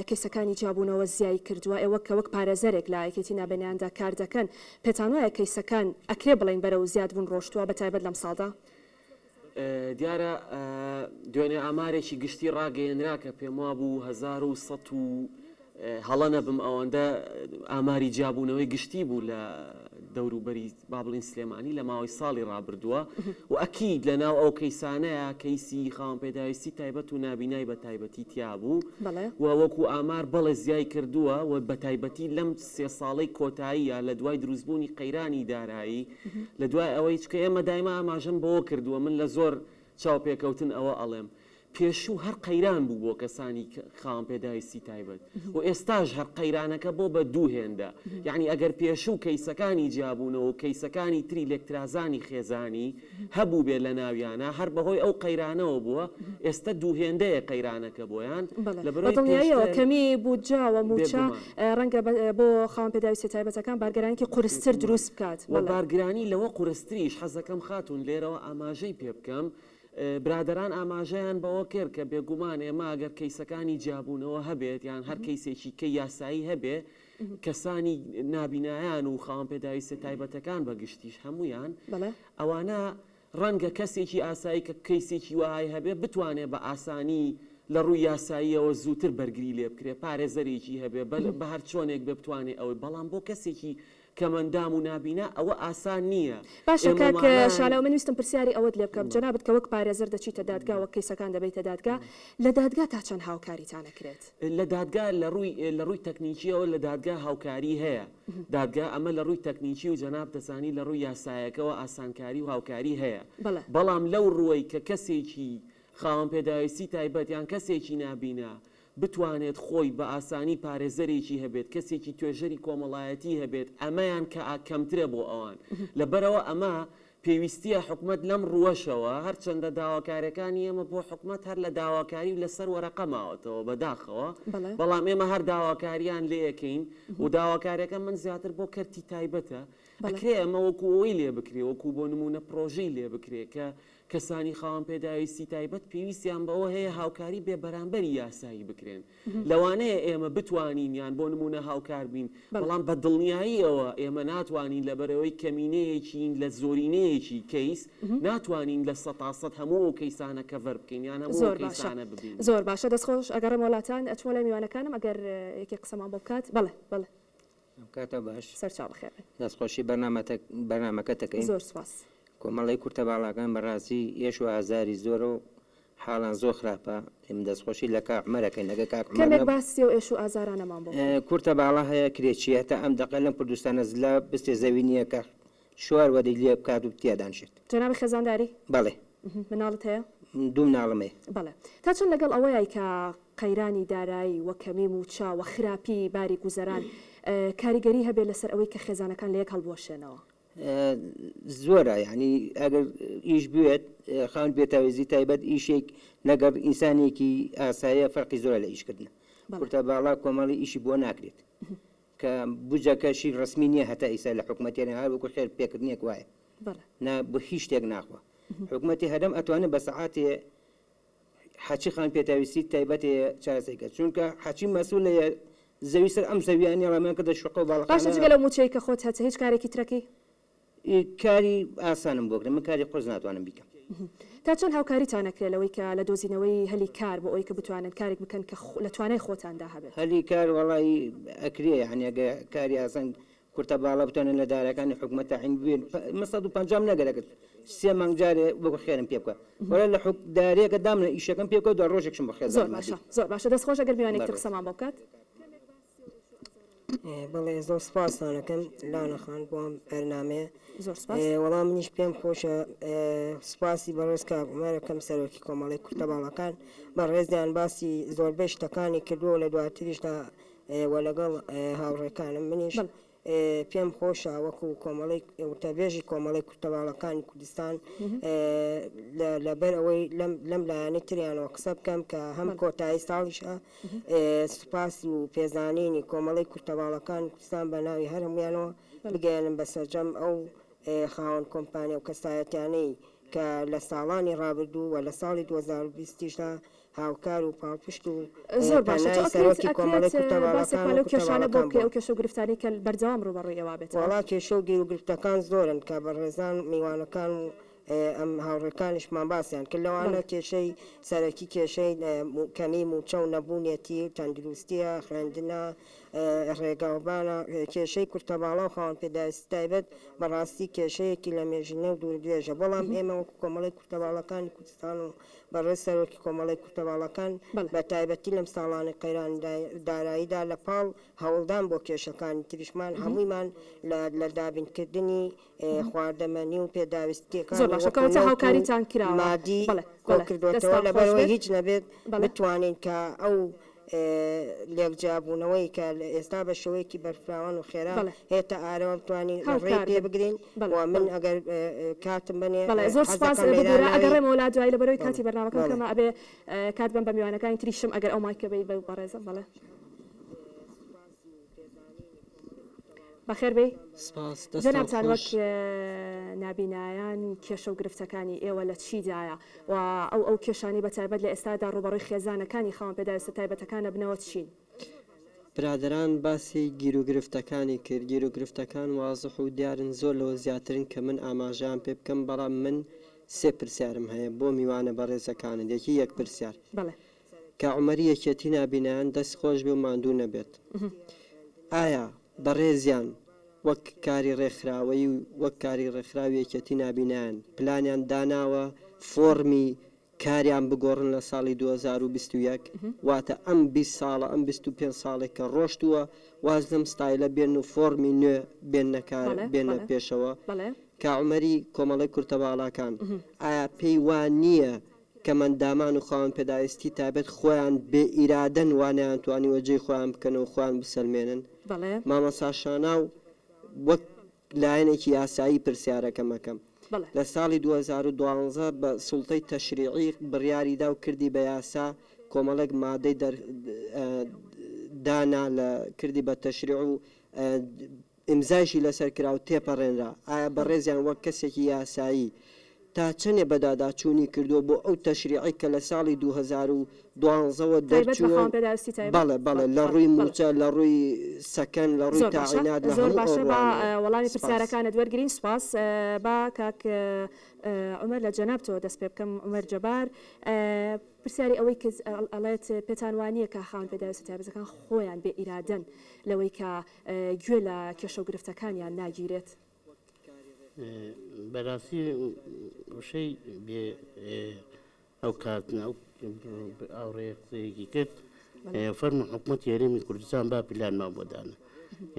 S1: کەیسەکانی جیابوونەوە زیای کردووە ئێوە کە وەک پارێزەرێک لە یەکێتی نابینایاندا کار دەکەن پێتان وایە کەیسەکان ئەکرێ بڵێن بەرەو زیادبوون ڕۆشتووە بە تایبەت لەم ساڵدا؟
S7: دیارە دوێنێ ئامارێکی گشتی ڕاگەیەنرا کە پێموابوو 1100. هەڵە نەبم ئەوەندە ئاماری جیابوونەوەی گشتی بوو لە دەوروبەری با بڵین سلێمانی لە ماوەی ساڵی ڕابردووە و ئەکید لە ناو ئەو کەیسانەیە کەیسی خاوەن پێداویستی تایبەت و نابینای بە تایبەتی تیا بوو و وەکو ئامار بەڵێ زیای کردووە و بە تایبەتی لەم سێ ساڵەی کۆتاییە لە دوای دروستبوونی قەیرانی دارایی لە دوای ئەوەی چکە ئێمە دایمە ئاماژەم بەوە کردووە من لە زۆر چاوپێکەوتن ئەوە ئەڵێم پێشوو هەر قەیران بوو بۆ کەسانی خاوەن پێداویستی تایبەت و ئێستاش هەر قەیرانەکە بۆ بە دوو هێندە یەعنی ئەگەر پێشوو کەیسەکانی جیابوونەوە و کەیسەکانی تری لێکترازانی خێزانی هەبووبێ لە ناویانا هەر بەهۆی ئەو قەیرانەوە بووە ئێستە دوو هێندەیە قەیرانەکە بۆیان
S1: بەڵێ
S7: لەبەرئەوەی
S1: بەدڵنیاییەوە
S7: پێشتر
S1: کەمی بودجە و مووچە
S7: بێگومان.
S1: ڕەنگە بۆ خاوەن پێداویستیە تایبەتەکان بارگرانیی قورستر دروست بکات
S7: و
S1: بەڵێ.
S7: بارگرانی لەوە قورستریش حەزەکەم خاتوون لێرەوە ئاماژەی پێ بکەم برادەران ئاماژەیان بەوە کرد کە بێگومان ئێمە ئەگەر کەیسەکانی جیابوونەوە هەبێت یان هەر کەیسێکی کەی یاسایی هەبێ کەسانی نابینایان و خاوەن پێداویستە تایبەتەکان بە گشتیش هەمویان ئەوانە ڕەنگە کەسێکی ئاسایی کە کەیسێکی وەهای هەبێ بتوانێت بە ئاسانی لە ڕووی یاساییەوە زووتر بەرگری لێ بکرێ پارێزەرێکی هەبێ بە هەر چۆنێک بێ بتوانێ ئەوەی بەڵام بۆ کەسێکی کەمئەندام و نابینا ئەوە ئاسان نییە.
S1: باشە کاک
S7: ئێمەمانان.
S1: شالاو من ویستم پرسیاری ئەوەت لێ بکەم جەنابت کە وەک پارێزەر دەچیتە دادگا وەک کەیسەکان دەبەیتە دادگا لە دادگا تا چەند هاوکاریتان ئەکرێت؟
S7: لە دادگا لە ڕووی لە ڕووی تەکنیکیەوە لە دادگا هاوکاری هەیە دادگا ئەمە لە ڕووی تەکنیکی و جەناب دەزانی لە ڕووی یاسایەکەوە ئاسانکاری و هاوکاری هەیە
S1: بەڵێ.
S7: بەڵام لەو ڕووەی کە کەسێکی خاوەن پێداویستی تایبەت یان کەسێکی نابینا بتوانێت خۆی بە ئاسانی پارێزەرێکی هەبێت، کەسێکی توێژەری کۆمەڵایەتی هەبێت، ئەمەیان کە کەمترە بۆ ئەوان. لەبەرئەوە ئەمە پێویستییە حکومەت لەم ڕووەشەوە، هەرچەندە داواکارییەکانی ئێمە بۆ حکومەت هەر لە داواکاری و لەسەر وەرەقە ماوەتەوە بەداخەوە، بەڵام ئێمە هەر داواکارییان لێ ئەکەین و داواکارییەکە من زیاتر بۆ کەرتی تایبەتە، ئەکرێ ئەمە وەکو ئەوەی لێ بکرێ، وەکو بۆ نموونە پڕۆژەی لێ بکرێ کە کەسانی خاوەن پێداویستی تایبەت پێویستیان بەوە هەیە هاوکاری بێ بەرامبەری یاسایی بکرێن. لەوانەیە ئێمە بتوانین یان بۆ نموونە هاوکار بین، بەڵام بە دڵنیاییەوە ئێمە ناتوانین لەبەرئەوەی کەمینەیەکین لە زۆرینەیەکی کەیس، ناتوانین لە سەتاسەد هەموو ئەو کەیسانە cover بکەین یان هەموو ئەو
S1: زۆر باشە
S7: کەیسانە ببینین.
S1: زۆر باشە دەست خۆش ئەگەڕێمەوە لاتان ئەچمەوە لای میوانەکانم ئەگەر یەکێک قسەمان بۆ بکات بەڵێ بەڵێ.
S8: ئەم کاتە باش.
S1: سەرچاو بەخێر بێن.
S8: دەستخۆشی بەرنامەکەت ئەکەین.
S1: زۆر سوپاس.
S8: کۆمەڵەی کورتە باڵاکان بەڕاستی ئێش و ئازاری زۆرە و حاڵان زۆر خراپە ئێمە دەستخۆشی لە کاک عومەر ئەکەین ئەگەر کاک عومەر
S1: کەمێک
S8: نەبوو
S1: باسی ئەو ئێش و ئازارانەمان بۆ بکە.
S8: کورتە باڵا هەیە کرێچیە هەتا ئەم دەقە لەم کوردستانە زلە بستێ زەوی نیە کە شوار وەدی لێ بکات و تیا دانیشێت.
S1: جەنابت خێزانداری؟
S8: بەڵێ.
S1: مناڵت هەیە؟
S8: دوو مناڵم هەیە.
S1: بەڵێ. تا چەند لەگەڵ ئەوەیای کە قەیرانی دارایی و کەمی مووچە و خراپی باری گوزەران کاریگەری هەبێت لەسەر ئەوەی کە خێزانەکان لەیەک هەڵبوەشێنەوە؟
S8: زۆرە یانی ئەگەر ئیش بوێت خاوەن پێتاویزی تایبەت ئیشێک لەگەڵ ئینسانێکی ئاسایە فەرقی زۆرە لە ئیشکردنە کورتە باڵا کۆمەڵی ئیشی بۆ ناکرێت کە بودجەکەشی ڕەسمی نییە هەتا ئیستا لە حکومەت یانی هەر وەکو خێر پێکردنێک وایە نا بۆ هیچ شتێک ناخوا حکومەتی هەرێم ئەتوانێت بە سەعاتێ حەچی خان پێداویستی تایبەت هەیە چارەسەری کە چونکە حەچی مەسئول هەیە زەوی سەر ئەم زەویانە ڕامان کردە شوقە و
S1: باشە
S8: باڵەخانە
S1: جگە لەو مووچەی کە خۆت هەتە هیچ کارێکی ترەکەی؟
S8: کاری ئاسانم بۆ کرێ من کاری قورس ناتوانم بیکەم.
S1: تا چەند هاوکاریتان ئەکرێ لەوەی کە لە دۆزینەوەی هەلی کار بۆ ئەوەی کە بتوانن کارێک بکەن کە لە توانای خۆتاندا هەبێت؟
S8: هەلی کار وەڵایی ئەکرێ یانی ئەگەر کاری ئاسان کورتە باڵا بتوانن لە دارەکانی حکومەت تەعین ببێن من 150 م نەگەرەکرد سێ مانگ جارێ وەکو خێرم پێ بکە وەلا لە حک دارێکە دامنە ئیشەکەم پێ بکە دوا ڕۆژێکشم بۆ
S1: زۆر
S8: خێزانم
S1: باشە
S8: هەبێ
S1: زۆر باشە دەست خۆش ئەگەر میوانێک تر
S8: بەڕێز.
S1: قسەمان بۆ بکات.
S9: بەڵێ زۆر سپاستان ئەکەم لانە خان بۆ ئەم بەرنامەیە.
S1: زۆر سپاس.
S9: وەڵا منیش پێم خۆشە سپاسی بەڕێز کاک عومەر ئەکەم سەرۆکی کۆمەڵەی کورتە باڵاکان بەڕێزیان باسی زۆربەی شتەکانی کردووە و لە دواتریشدا و لەگەڵ هاوڕێکانم منیش پێم خۆشە وەکو کۆمەڵەی وتەبێژی کۆمەڵەی کورتەباڵەکانی کوردستان لەبەر ئەوەی لەم لایەنەی تریانەوە قسە بکەم کە هەم کۆتایی ساڵیشە سوپاس و پێزانینی کۆمەڵەی کورتەباڵەکانی کوردستان بە ناوی هەر هەمویانەوە بگەیەنم بە سەرجەم ئەو خاوەن کۆمپانیا و کەسایەتیانەی کە لە ساڵانی ڕابردوو و لە ساڵی 2020 یشدا هاوکار و پاڵپشت و
S1: زۆر باشە تۆ
S9: پەنای
S1: ئەکرێت
S9: سەرۆکی
S1: ئەکرێت
S9: کۆمەڵەی
S1: باسێکمان
S9: کورتەباڵاکان و
S1: لەو کێشانە بۆ
S9: کورتەباڵەکان
S1: بکەی
S9: بووە.
S1: ئەو کێشە و گرفتانەی کە بەردەوام ڕووبەڕووی ئێوە بێتەوە؟
S9: وەڵا کێشە و گیروگرفتەکان زۆرن کە بەڕێزان میوانەکان و. ئەم هاوڕێکانیشمان باسیان کرد لەوانە کێشەی سەرەکی کێشەی کەمی مووچە و نەبوونیەتی، تەندروستییە، خوێندنە، ڕێگاوبانە، کێشەی کورتەباڵا و خاوەن پێداویستی تایبەت بەڕاستی کێشەیەکی لەمێژینە و دوورودرێژە، بەڵام ئێمە وەکو کۆمەڵەی کورتەباڵاکانی کوردستان و بەڕێز سەرۆکی کۆمەڵەی کورتەباڵاکان بە تایبەتی لەم ساڵانەی قەیرانی داراییدا لە پاڵ هەوڵدان بۆ کێشەکانی تریشمان هەموویمان لە دابینکردنی خواردەمەنی و
S1: زۆر
S9: پێداویستییەکانی
S1: باشە
S9: وەکو
S1: کەواتە
S9: نەوت و
S1: هاوکاریتان کراوە
S9: مادی
S1: بەڵێ بەڵێ
S9: کۆکردۆتەوە
S1: دەستتان خۆش
S9: لەبەرئەوەی
S1: بێت
S9: هیچ نەبێت
S1: بەڵێ.
S9: بتوانین کە ئەو لێکجیابوونەوەی کە لە ئێستا بە شێوەیەکی بەرفراوان و خێرا
S1: بەڵێ.
S9: هێتە ئارەوە بتوانین ڕێی
S1: هاوکار
S9: پێ
S1: بن
S9: بگرین
S1: بەڵێ
S9: و من
S1: بەڵێ.
S9: ئەگەر کاتم بەنێ
S1: بەڵێ زۆر
S9: حەز
S1: سوپاس
S9: دەکەم لەیلا
S1: ببورە
S9: ناوی
S1: ئەگەڕێمەوە لا دوایی لەبەرئەوەی
S9: بەڵێ
S1: کاتی بەرنامەکەم
S9: بەڵێ.
S1: کەمە ئەبێ کات بەم بە میوانەکانی تریشم ئەگەر ئەو مایکە بەی بەو بەڕێزە بەڵێ. بەخێر بێی.
S10: سپاس دەستان
S1: جەنابتان
S10: خۆش.
S1: وەک نابینایان کێشە و گرفتەکانی ئێوە لە چیدایە و ئەو ئەو کێشانەی بە تایبەت لە ئێستادا ڕووبەڕووی خێزانەکانی خاوەن پێداویستە تایبەتەکان ئەبنەوە چین؟
S10: برادەران باسی گیروگرفتەکانی کرد، گیروگرفتەکان وازح و دیارن زۆر لەوە زیاترن کە من ئاماژەیان پێ بکەم، بەڵام من سێ پرسیارم هەیە بۆ میوانە بەڕێزەکانت، یەکی یەک پرسیار.
S1: بەڵێ.
S10: کا عومەری یەکێتی نابینایان دەست خۆش بێ و ماندوو نەبێت. ئایا بەڕێزیان وەک کاری ڕێکخراوەیی و وەک کاری ڕێکخراوی یەکێتی نابینایان پلانیان داناوە فۆڕمی کاریان بگۆڕن لە ساڵی 2021 واتە ئەم 20 ساڵە ئەم 25 ساڵێک کە ڕۆشتووە واز لەم ستایلە بێن و فۆڕمی نوێ بێننە کار بێنە پێشەوە؟ کا عومەری کۆمەڵەی کورتەباڵاکان ئایا پێی وا نییە کەمئەندامان و خاوەن پێداویستی تایبەت خۆیان بێ ئیرادەن وا نەیانتوانیوە جێی خۆیان بکەنەوە و خۆیان بسەلمێنن.
S1: بەڵێ.
S10: مامۆستا شاناو وەک لایەنێکی یاسایی پرسیارەکەم ئەکەم.
S1: بەڵێ.
S10: لە ساڵی 2012 بە سوڵتەی تەشریعی بڕیاری دا و کردی بە یاسا کۆمەڵێک مادەی دەر دانا لە کردی بە تەشریع و ئیمزایشی لەسەر کرا و تێپەڕێنرا، ئایا بەڕێزیان وەک کەسێکی یاسایی تا چەنێ بەداداچوونی کردووە بۆ ئەو تەشریعەی کە لە ساڵی 2012 وە
S1: تایبەت بە
S10: دەرچووە و
S1: خاوەن پێداویستی تایبەت؟
S10: بەڵێ بەڵێ لە
S1: بەڵێ
S10: ڕووی
S1: بەڵێ.
S10: مووچە لە ڕووی سەکەن لە ڕووی
S1: زۆر باشە
S10: تاعینات لە
S1: زۆر
S10: هەموو ئەو
S1: باشە با
S10: ڕوانەوە.
S1: وەڵامی
S10: سپاس.
S1: پرسیارەکانت وەرگرین سوپاس با کاک عومەر لە جەنابتەوە دەست پێ بکەم عومەر جەبار پرسیاری ئەوەی کرد ئەڵێت پێتان وانییە کە خاوەن پێداویستە تایبەتەکان خۆیان بێ ئیرادەن لەوەی کە گوێ لە کێشە و گرفتەکانیان ناگیرێت.
S5: بەراستی وشەی بێ ئەو کات ئەو ئاوڕێ قسەیەکی کرد فەرمو حکوومەتی هەرێمی کوردستان با پلانمان بۆ دانا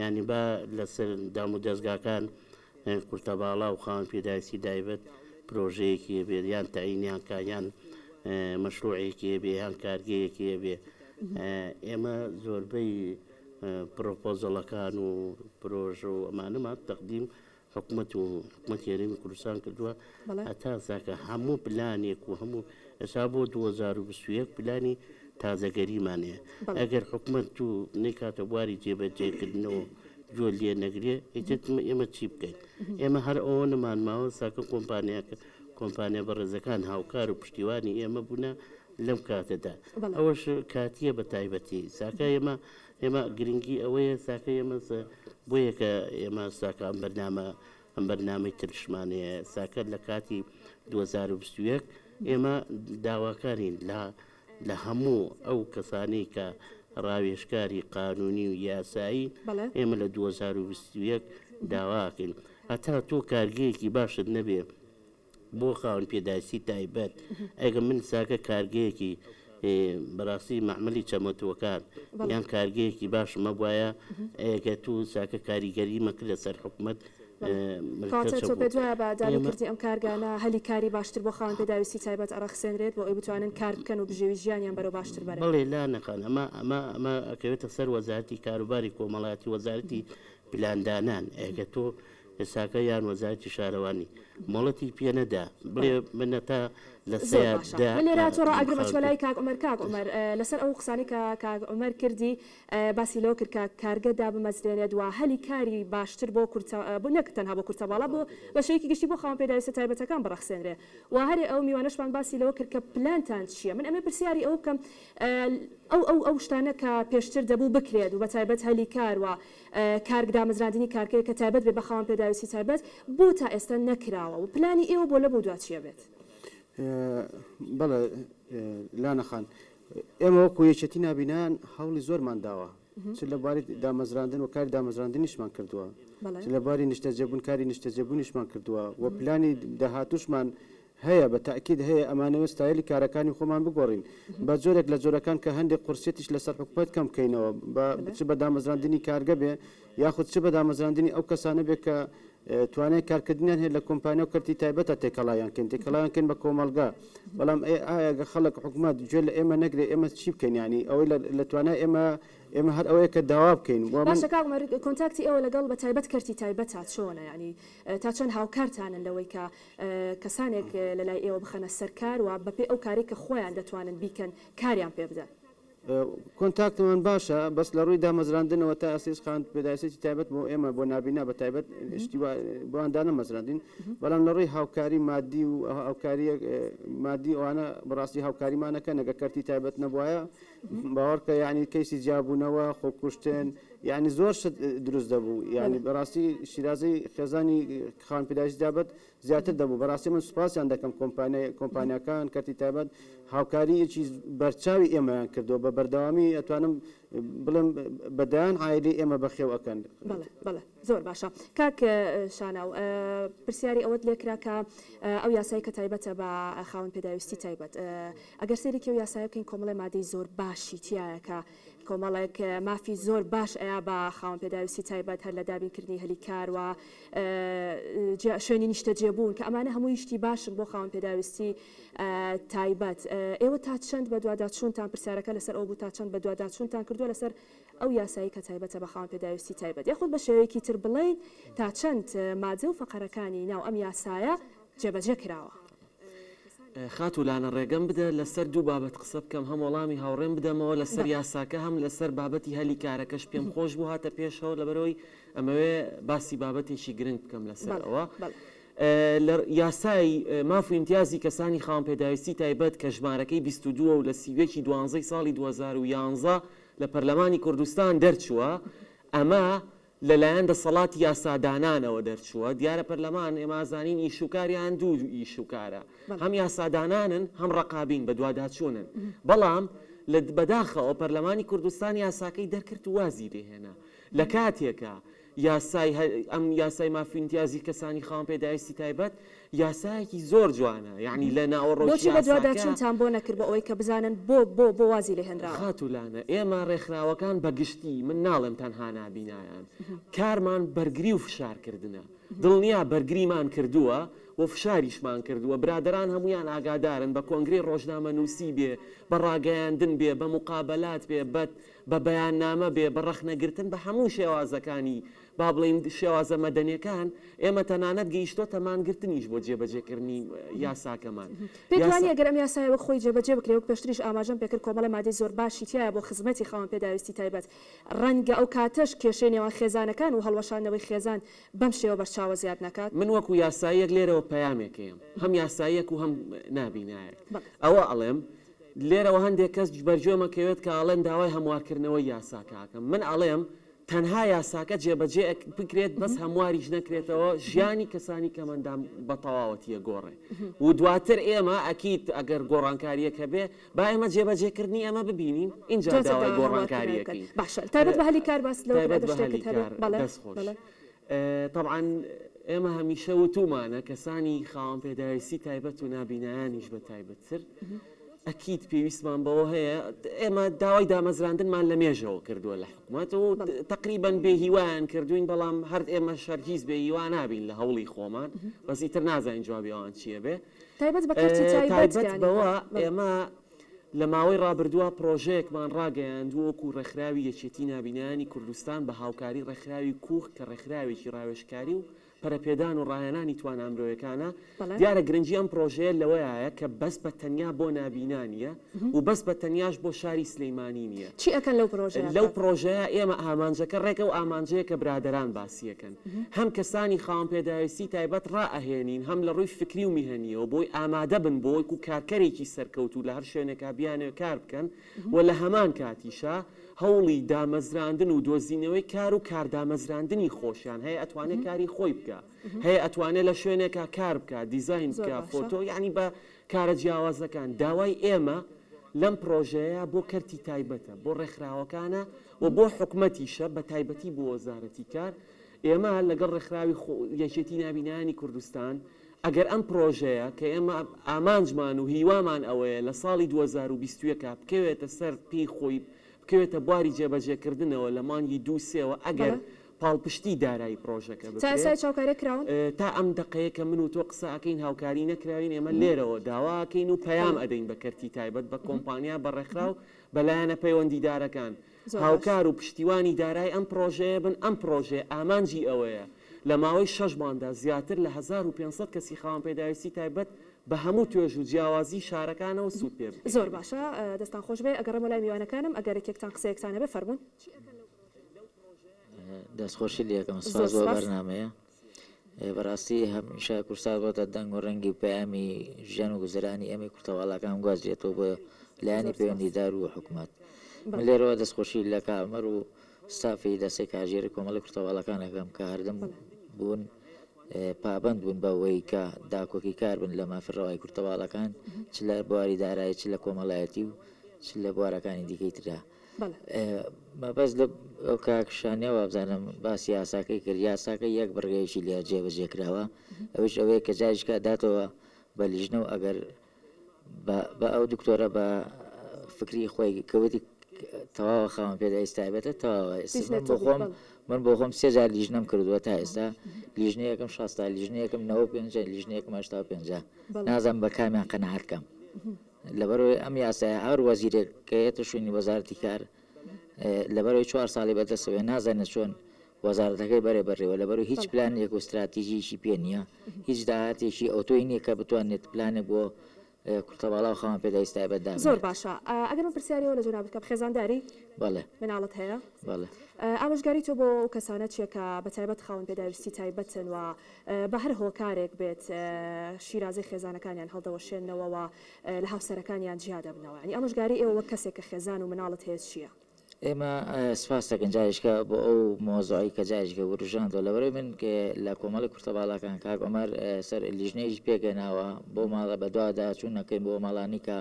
S5: یعنی با لەسەر دام و دەستگاکان کورتەباڵا و خاوەن پێداویستی دایبەت پرۆژەیەکی هەبێت یان تەعینیان کا یان مەشروعێکی هەبێ یان کارگەیەکی هەبێ ئێمە زۆربەی پرۆپۆزەڵەکان و پرۆژە و ئەمانەمان تەقدیم حکومەت و حکومەتی هەرێمی کوردستان کردووە هەتا ساکە هەموو پلانێک و هەموو ئێستا بۆ 2021 پلانی تازەگەریمان هەیە ئەگەر حکومەت و نەیکاتە بواری جێبەجێکردنەوە گوێ لێ نەگرێ ئیتر ئێمە چی بکەین ئێمە هەر ئەوە نەمان ماوە ساکە کۆمپانیاکە کۆمپانیا بەڕێزەکان هاوکار و پشتیوانی ئێمە بوونە لەم کاتەدا ئەوەش کاتیە بە تایبەتی ساکە ئێمە ئێمە گرنگی ئەوەیە ساکە ئێمە بۆیە کە ئێمە ساکە ئەم بەرنامە ئەم بەرنامەی ترشمان هەیە ساکە لە کاتی 2021 ئێمە داواکارین لە لە هەموو ئەو کەسانەی کە ڕاوێژکاری قانونی و یاسایی ئێمە لە 2021 داواکەین هەتا تۆ کارگەیەکی باشت نەبێ بۆ خاوەن پێداویستی تایبەت ئەگە من ساکە کارگەیەکی بەڕاستی مەعمەلی چەمەتووەکان یان کارگەیەکی باشم هەبوایە ئەگە تو ساکە کاریگەری مەکردە سەر حکومەت
S1: کەواتە تۆ پێت وایە بە دابینکردنی ئەم کارگانە هەلی کاری باشتر بۆ خاوەن پێداویستی تایبەت ئەڕەخسێنرێت بۆ ئەوەی بتوانن کار بکەن و بژێوی ژیانیان بەرەو باشتر بەرن؟
S5: بەڵێ لانەخان ئەمە ئەمە ئەمە ئەکەوێتە سەر وەزارەتی کاروباری کۆمەڵایەتی وەزارەتی پلاندانان ئەگە تۆ ئێستاکە یان وەزارەتی شارەوانی مۆڵەتی پێ نەدا بڵێ من هەتا. لە
S1: زۆر
S5: سەیا
S1: باشە
S5: دە
S1: من لێرە تۆ ڕائەگرم
S5: خاوەن
S1: ئەچمە
S5: پێ
S1: لای کاک عومەر کاک عومەر لەسەر ئەو قسانەی کە کاک عومەر کردی باسی لەوە کرد کە کارگە دابمەزرێنێت و هەلی کاری باشتر بۆ کورتە بۆ نەک تەنها بۆ کورتە باڵا بۆ بە شێوەیەکی گشتی بۆ خاوەن پێداویستە تایبەتەکان بڕەخسێنرێ و هەر ئەو میوانەشمان باسی لەوە کرد کە پلانتان چییە من ئەمێ پرسیاری ئەوە بکەم ئەو ئەو ئەو شتانە کە پێشتر دەبوو بکرێت و بە تایبەت هەلی کار و کارگ دامەزراندنی کارگەیەک کە تایبەت بێت بە خاوەن پێداویستی تایبەت بۆ تا ئێستا نەکراوە و پلانی ئێوە بۆ لەمەودوا چییە بێت؟
S6: بەڵێ لانە خان، ئێمە وەکو یەکێتی نابینایان هەوڵی زۆرمان داوە چ لە بواری دامەزراندن و کاری دامەزراندنیشمان کردووە چ لە بواری نیشتەجێبوون کاری نیشتەجێبوونیشمان کردووە و پلانی داهاتووشمان هەیە بە تەئکید هەیە ئەمانەوێت ستایلی کارەکانی خۆمان بگۆڕین بە جۆرێک لە جۆرەکان کە هەندێک قورسیەتیش لەسەر حکومەت کەم بکەینەوە بە چ بە دامەزراندنی کارگە بێ یاخود چ بە دامەزراندنی ئەو کەسانە بێ کە توانای کارکردنیان هەیە لە کۆمپانیا و کەرتی تایبەتە تێکەڵایان کەین تێکەڵایان کەین بە کۆمەڵگا بەڵام ئایا گە خەڵک حکومەت گوێ لە ئێمە نەگرێ ئێمە چی بکەین یانی ئەوەی لە توانای ئێمە ئێمە هەر ئەوەیە کە داوا بکەین
S1: باشە کاک عومەر کۆنتاکتی ئێوە لەگەڵ بە تایبەت کەرتی تایبەتە چۆنە یانی تا چەند هاوکارتانن لەوەی کە کەسانێک لە لای ئێوە بخەنە سەر کار و بەپێی ئەو کارەی کە خۆیان دەتوانن بیکەن کاریان پێ بدەن؟
S6: کۆنتاکتمان باشە بەس لە ڕووی دامەزراندنەوە تا ئێستا هیچ خاوەن پێداویستیی تایبەت بۆ ئێمە بۆ نابینا بە تایبەت شتی وا بۆیان دانەمەزراندین بەڵام لە ڕووی هاوکاری مادی و هاوکاری مادی ئەوانە بەڕاستی هاوکاریمانەکەن ئەگەر کەرتی تایبەت نەبوایە باوەڕکە یعنی کەیسی جیابوونەوە خۆکوشتن یعنی زۆر شت دروست دەبوو یعنی بەڕاستی شیرازەی خێزانی خاوەن پێداویستی تایبەت زیاتر دەبوو بەڕاستی من سوپاسیان دەکەم کۆمپانیای کۆمپانیاکان کەرتی تایبەت هاوکاریەکی بەرچاوی ئێمەیان کردووە بە بەردەوامی ئەتوانم بڵێم بە دەیان عایلەی ئێمە بەخێو ئەکەن.
S1: بەڵێ بەڵێ زۆر باشە کاک شاناو پرسیاری ئەوەت لێکرا کە ئەو یاسای کە تایبەتە بە خاوەن پێداویستی تایبەت ئەگەر سەیرێکی ئەو یاسایە بکەین کۆمەڵێ مادەی زۆر باشی تیایە کە کۆمەڵێک مافی زۆر باش ئەیا بە خاوەن پێداویستی تایبەت هەر لە دابینکردنی هەلی کار و شوێنی نیشتەجێبوون کە ئەمانە هەمووی شتی باشن بۆ خاوەن پێداویستی تایبەت. ئێوە تا چەند بەدواداچوونتان پرسیارەکە لەسەر ئەوە بوو تا چەند بەدواداچوونتان کردووە لەسەر ئەو یاسایی کە تایبەتە بە خاوەن پێداویستی تایبەت یاخود بە شێوەیەکی تر بڵێین تا چەند مادە و فەقەرەکانی ناو ئەم یاسایە جێبەجێ کراوە؟
S7: خاتوو لانە ڕێگەم بدە لەسەر دوو بابەت قسە بکەم هەم وەڵامی هاوڕێم بدەمەوە لەسەر یاساکە هەم لەسەر بابەتی هەلی کارەکەش پێم خۆش بوو هاتە پێشەوە لەبەرەوەی ئەمەوێ باسی بابەتێکی گرنگ بکەم لەسەر ئەوە. لە یاسای ماف و ئیمتیازی کەسانی خاوەن پێداویستی تایبەت کە ژمارەکەی 22 و لە 31 دوانزەی ساڵی 2011 لە پەرلەمانی کوردستان دەرچووە ئەمە لەلایەن دەسەڵاتی یاسادانانەوە دەرچووە، دیارە پەرلەمان ئێمە ئەزانین ئیشوکاریان دوو ئیشوکارە هەم یاسادانانن هەم ڕەقابین بەدواداچوونن بەڵام لە بەداخەوە پەرلەمانی کوردستان یاساکەی دەرکرد و وازی لێهێنا لە کاتێکا یاسای ئەم یاسای مافی ئیمتیازی کەسانی خاوەن پێداویستی تایبەت یاسایەکی زۆر جوانە یانی لە ناوەڕۆکی
S1: بۆچی
S7: یاساکە.
S1: بەدواداچوونتان بۆ نەکرد بۆ ئەوەی کە بزانن بۆ بۆ بۆ وازی لێ هێنراوە؟
S7: خاتوو لانە ئێمە ڕێکخراوەکان بە گشتی من ناڵێم تەنها نابینایان کارمان بەرگری و فشار کردنە دڵنیا بەرگریمان کردووە و فشاریشمان کردووە برادەران هەموویان ئاگادارن بە کۆنگرەی ڕۆژنامەنووسی بێ بە ڕاگەیاندن بێ بە موقابەلات بێ بە بە بەیاننامە بێ بە ڕەخنەگرتن بە هەموو شێوازەکانی با بڵێین شێوازە مەدەنیەکان، ئێمە تەنانەت گەیشتۆتە مانگرتنیش بۆ جێبەجێکردنی یاساکەمان.
S1: پێت وانیە گەر ئەم یاسایە وەک خۆی جێبەجێ بکرێ، وەک پێشتریش ئاماژەم پێکرد کۆمەڵێ مادەی زۆر باشی تیایە بۆ خزمەتی خاوەن پێداویستی تایبەت، ڕەنگە ئەو کاتەش کێشەی نێوان خێزانەکان و هەڵوەشاندنەوەی خێزان بەم شێوە بەرچاوە زیاد نەکات؟
S7: من وەکو یاساییەک لێرەوە پەیامێک هەیەم، هەم یاساییەک و هەم نابینایەک، ئەوە ئەڵێم لێرەوە هەندێک کەس بەرگوێمە کەوێت کە ئەڵێن داوای هەموارکردنەوەی یاساکە ئەکەم، من ئەڵێم تەنها یاساکە جێبەجێ بکرێت بەس هەمواریش نەکرێتەوە ژیانی کەسانی کەمەندام بە تەواوەتی ئەگۆڕێ و دواتر ئێمە ئەکید ئەگەر گۆڕانکاریەک هەبێ با ئێمە جێبەجێکردنی ئەمە ببینین ئینجا
S1: دواتر
S7: داوای
S1: داوای هەموارکردنەوە بکەن
S7: گۆڕانکاریەکەین
S1: باشە تایبەت بە هەلی کار باس لەوە کرا
S7: تایبەت
S1: ئەگەر
S7: بە
S1: شتێکت
S7: هەلی
S1: هەبێ
S7: کار
S1: بەڵێ
S7: دەست خۆش
S1: بەڵێ
S7: تەبعەن ئێمە هەمیشە وتومانە کەسانی خاوەن پێداویستی تایبەت و نابینایانیش بە تایبەتتر ئەکید پێویستمان بەوە هەیە ئێمە داوای دامەزراندنمان لە مێژەوە کردووە لە حکومەت و تەقریبەن بێ هیوایان کردوین بەڵام هەر ئێمە هەرگیز بێ هیوا نابین لە هەوڵی خۆمان بەس ئیتر نازانین جوابی ئەوان چییە بێ
S1: تایبەت بە کەرتی تایبەت
S7: تایبەت
S1: یانی
S7: بەوە
S1: بەڵێ.
S7: ئێمە لە ماوەی ڕابردووە پڕۆژەیەکمان ڕاگەیاند وەکو ڕێکخراوی یەکێتی نابینایانی کوردستان بە هاوکاری ڕێکخراوی کوخ کە ڕێکخراوێکی ڕاوێژکاری و. پەرەپێدان و ڕاهێنانی توانا مرۆیەکانە، دیارە گرنگی ئەم پڕۆژەیە لەوەیایە کە بەس بە تەنیا بۆ نابینا نییە و بەس بە تەنیاش بۆ شاری سلیمانی نییە.
S1: چی ئەکەن لەو پرۆژەیە؟
S7: لەو پڕۆژەیە ئێمە ئامانجەکە ڕێک ئەو ئامانجەیە کە برادەران باسی ئەکەن. هەم کەسانی خاوەن پێداویستی تایبەت ڕائەهێنین هەم لە ڕووی فکری و میهەنییەوە بۆی ئامادە بن بۆ وەکوو کارکەرێکی سەرکەوتوو لە هەر شوێنێکا بیانەوێ کار بکەن و لە هەمان کاتیشا هەوڵی دامەزراندن و دۆزینەوەی کار و کاردامەزراندنی خۆشیان هەیە ئەتوانێ کاری خۆی بکا. هەیە ئەتوانێ لە شوێنێکا کار بکا دیزاین بکا فۆتۆ یانی بە کارە جیاوازەکان داوای ئێمە لەم پرۆژەیە بۆ کەرتی تایبەتە بۆ ڕێکخراوەکانە و بۆ حکومەتیشە بە تایبەتی بۆ وەزارەتی کار ئێمە لەگەڵ ڕێکخراوی یەکێتی نابینایانی کوردستان ئەگەر ئەم پرۆژەیە کە ئێمە ئامانجمان و هیوامان ئەوەیە لە ساڵی 2021 بکەوێتە سەر پێی خۆی بکەوێتە بواری جێبەجێکردنەوە لە مانگی دوو سێوە ئەگەر پاڵپشتی دارایی پڕۆژەکە
S1: تا ئێستا
S7: بکرێت.
S1: هیچ هاوکاریەک کراون؟
S7: تا ئەم دەقەیە کە من و تۆ قسە ئەکەین هاوکاری نەکراوین، ئێمە لێرەوە داوا ئەکەین و پەیام ئەدەین بە کەرتی تایبەت، بە کۆمپانیا، بە ڕێکخراو، بە لایەنە پەیوەندیدارەکان
S1: زۆر باش.
S7: هاوکار و پشتیوانی دارای ئەم پڕۆژەیە بن، ئەم پڕۆژەیە ئامانجی ئەوەیە لە ماوەی شەش مانگدا زیاتر لە 1500 کەسی خاوەن پێداویستی تایبەت بە هەموو توێژ و جیاوازی شارەکانەوە سوود پێ
S1: زۆر
S7: بگەیەنێت.
S1: باشە دەستان خۆش بێ، ئەگەڕێمەوە لای میوانەکانم، ئەگەر یەکێکتان قسەیەکتان هەبێ فەرموون.
S11: دەستخۆشی لێکەم
S1: زۆر
S11: سپاس بۆ
S1: سپاس.
S11: بەرنامەیە بەڕاستی هەمیشە کوردسات بۆتە دەنگ و ڕەنگی و پەیامی ژیان و گوزەرانی ئێمەی کورتەواڵاکان گوازرێتەوە بۆ لایەنی
S1: زۆر سپاس.
S11: پەیوەندیدار و حکومەت من
S1: بەڵێ.
S11: لێرەوە دەستخۆشی لە کامەر و ستافی دەستەی کارگێڕی کۆمەڵی کورتەواڵەکان ئەکەم کە هەردەم
S1: بەڵێ.
S11: بوون پابەند بوون بەوەی کە داکۆکی کار بن لە مافی ڕەوای کورتەواڵەکان چ لە بواری دارایی چ لە کۆمەڵایەتی و چ لە بوارەکانی دیکەی ترا
S1: بەڵێ.
S11: مەبەست لە ئەو کاک شانیا وابزانم باسی یاساکەی کرد یاساکە یەک بڕگەیەکی لێ جێبەجێ کراوە ئەویش ئەوەیە کە جاریشکا داتەوە بە لیژنە و ئەگەر بە ئەو دکتۆرە بە فکری خۆی کەوتی تەواوە خاوەن پێداویست تایبەتە تەواوە
S1: لیژنە
S11: من بۆ
S1: تۆ
S11: خۆم
S1: بەڵێ.
S11: من بۆ خۆم سێ جار لیژنەم کردووە تا ئێستا لیژنەیەکم شاستا لیژنەیەکم نەوە پێنجە لیژنەیەکم هەشتا و پێنجە
S1: بەڵێ.
S11: نازانم بە کامیان قەناعەت کەم لەبەرئەوەی ئەم یاسایە هەر وەزیرێک کە یەتە شوێنی وەزارەتی کار لەبەرئەوەی چوار ساڵی بەدەستەوەیە نازانێت چۆن وەزارەتەکەی بەرێ بەڕێوە لەبەرئەوەی هیچ پلانێک و ستراتیژیکی پێ نییە هیچ داهاتێکی ئەوتۆی نییە کە بتوانێت پلانێک بۆ کورتەباڵا و خاوەن پێداویست تایبەت
S1: زۆر
S11: دابنێت.
S1: باشە ئەگەر من پرسیاری ئەوە لە جەنابت بکەم خێزانداری؟
S11: بەڵێ.
S1: مناڵت هەیە؟
S11: بەڵێ.
S1: ئامۆژگاری تۆ بۆ ئەو کەسانە چیە کە بە تایبەت خاوەن پێداویستی تایبەتن و بە هەر هۆکارێک بێت شیرازەی خێزانەکانیان هەڵدەوەشێنەوە و لە هاوسەرەکانیان جیا دەبنەوە یانی ئامۆژگاری ئێوە وەک کەسێک کە خێزان و مناڵت هەیە چییە؟
S11: ئێمە سپاس دەکەین جاریشکە بۆ ئەو مۆزوعەی کە جاریشکە وروژاندەوە لەبەرئەوەی من لە کۆمەڵی کورتەباڵاکان کاک عومەر سەر لیژنەیەکی پێکهێناوە بۆ ماڵە بەدواداچوون ئەکەین بۆ ماڵانی کە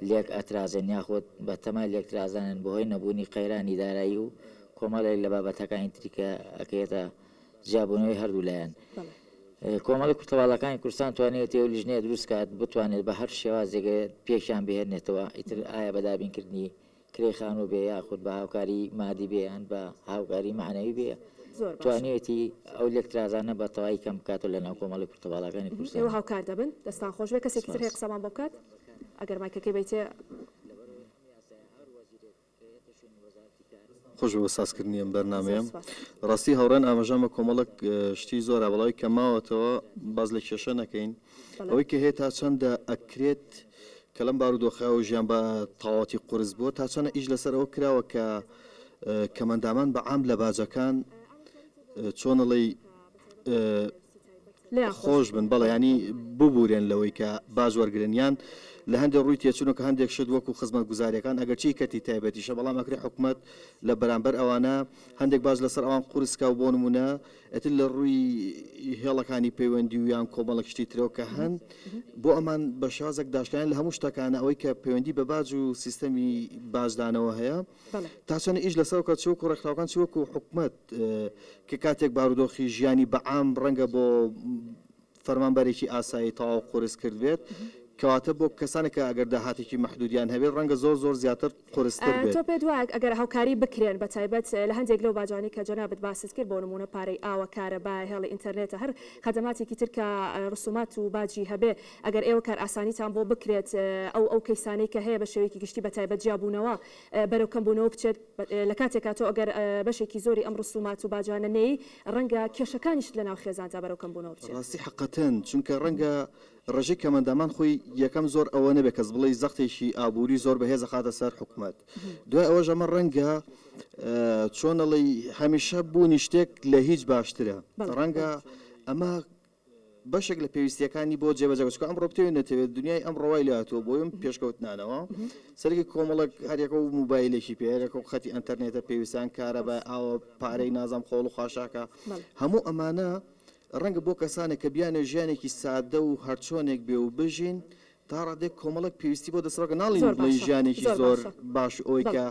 S11: لێک ئەترازێن یاخود بە تەمای لێکترازانن بەهۆی نەبوونی قەیرانی دارایی و کۆمەڵێک لە بابەتەکانی تری کە ئەکەوێتە جیابوونەوەی هەردوو لایەن. کۆمەڵی کورتەباڵاکانی کوردستان توانیویەتی ئەو لیژنەیە دروست کات بتوانێت بە هەر شێوازێک پێکیان بهێنێتەوە ئیتر ئایا بە دابینکردنی کرێی خانوو بێ یاخود بە هاوکاری مادی بێ یان بە هاوکاری مەعنەوی بێ
S1: زۆر باشە.
S11: توانیویەتی ئەو لێکترازانە بە تەواوی کەم بکاتەوە لە ناو کۆمەڵی کورتەباڵاکانی کوردستان.
S1: ئێوە هاوکار دەبن. دەستان خۆش بێ. کەسێکی تر
S11: سپاس.
S1: هەیە قسەمان بۆ بکات؟ ئەگەر مایکەکەی بەیتێ.
S12: خۆش بێ بۆ سازکردنی ئەم
S1: زۆر
S12: بەرنامەیە.
S1: سپاس.
S12: ڕاستی هاوڕێیان ئاماژان بە کۆمەڵێک شتی زۆرە بەڵاوی کە ماوەتەوە باس لە کێشە نەکەین.
S1: بەڵێ.
S12: ئەوەی کە هەیە تا چەندە ئەکرێت کە لەم بارودۆخەوە ژیان بە تەواوەتی قورس بووە تا چەنە ئیش لەسەر ئەوە کراوە کە کەمەندامان بە عام لە باجەکان چۆن ئەڵێی
S1: لێیان خۆش
S12: خۆش بن بەڵێ ینی ببورێن لەوەی کە باج وەرگن یان لە هەندێک ڕووی تێچون کە هەندێک شت وەکو خزمەت گوزاریەکان ئەگەرچی کەتی تایبەتیشە بەڵام ئەکرێ حکومت لە بەرامبەر ئەوانە هەندێک باج لەسەر ئەوان قورسکا و بۆ نمونە ئیتر لە ڕووی هێڵەکانی پەیوەندی و یان کۆمەڵێک شتی ترەوە کە هەن بۆ ئەمان بە شێوازێک داشکایان لە هەموو شتەکانە ئەوەی کە پەیوەندی بە باج و سیستەمی باجدانەوە هەیە تا چەند ئیش لەسەر کە چ وەکو ڕێکخراوەکان چ وەکو حکومەت کە کاتێک بارودۆخی ژیانی بە عام ڕەنگە بۆ فەرمانبەرێکی ئاسایی تەواو قورس کرد بێت. کەواتە بۆ کەسانێک کە ئەگەر داهاتێکی مەحدودیان هەبێت ڕەنگە زۆر زۆر زیاتر قورستر بێت.
S1: تۆ پێت وایە ئەگەر هاوکاری بکرێن بە تایبەت لە هەندێک لەو باجانەی کە جەنابت باست کرد بۆ نموونە پارەی ئاوە، کارەبایە، هێڵی ئینتەرنێتە هەر خەدەماتێکی تر کە ڕسومات و باجی هەبێ ئەگەر ئێوە کارئاسانیتان بۆ بکرێت ئەو ئەو کەیسانەی کە هەیە بە شێوەیەکی گشتی بە تایبەت جیابوونەوە بەرەو کەمبوونەوە بچێت لە کاتێکا تۆ ئەگەر بەشێکی زۆری ئەم ڕسومات و باجانە نەیەی ڕەنگە کێشەکانیشت لە ناو خێزاندا بەرەو کەمبوونەوە بچێت.
S12: ڕاستی حەقەتەن چونکە ڕەنگە ڕێژەی کەمئەندامان خۆی یەکەم زۆر ئەوە نەبێت کەس بڵێی زەختێکی ئابووری زۆر بەهێز ئەخاتە سەر حکومەت دوای ئەوەش ئەمە ڕەنگە چۆن ئەڵێی هەمیشە بوونی شتێک لە هیچ باشترە ڕەنگە ئەمە بەشێک لە پێویستیەکانی بۆ جێبەجێ چونکە ئەمڕۆ بتەوێت نەتەوێت دنیای ئەمڕۆ وای لێهاتووە بۆ ئەم پێشکەوتنانەوە سەرەکی کۆمەڵک هەریەکە و موبایلێکی پێ هەریەکە و خەتی ئەتەرنێتە پێویستان کارەبا ئاوە پارەی نازام خۆڵ و خاشاکە هەموو ئەمانە ڕەنگە بۆ کەسانێک کە بیانەوێت ژیانێکی سادە و هەرچۆنێک بێ و بژین تا ڕادەیەک کۆمەڵێک پێویستی بۆ دەسڕەکە ناڵین
S1: زۆر
S12: بڵێی
S1: باشە
S12: ژیانێکی
S1: زۆر
S12: زۆر
S1: باشە
S12: باش و ئەوەی
S1: بەڵێ
S12: کە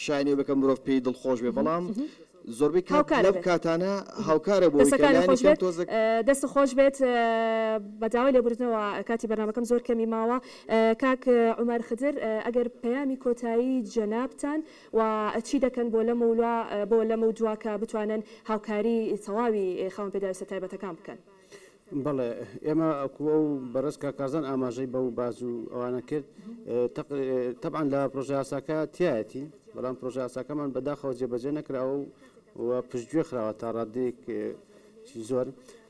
S12: شایەنی ئەوە بێ کە مرۆڤ پێی دڵخۆش بێ بەڵام زۆربەی کات
S1: هاوکارە
S12: لەم
S1: بێت
S12: کاتانە هاوکارە بۆ ئەوەی کە
S1: دەستەکانت
S12: لایەنی
S1: خۆش
S12: کەم
S1: بێت
S12: تۆزێک
S1: دەست خۆش بێت بە داوای لێبوردنەوە کاتی بەرنامەکەم زۆر کەمی ماوە کاک عومەر خدر ئەگەر پەیامی کۆتایی جەنابتان و چی دەکەن بۆ لەمەولا بۆ لەمەودوا کە بتوانن هاوکاری تەواوی خاوەن پێداویستە تایبەتەکان بکەن؟
S6: بەڵێ ئێمە وەکو ئەو بەڕێز کاک کارزان ئاماژەی بەو باج و ئەوانە کرد تەبعەن لە پرۆژە یاساکە تیایەتی بەڵام پرۆژە یاساکەمان بەداخەوە جێبەجێ نەکراوە و پشتگوێ خراوە تا ڕادەیەک زۆر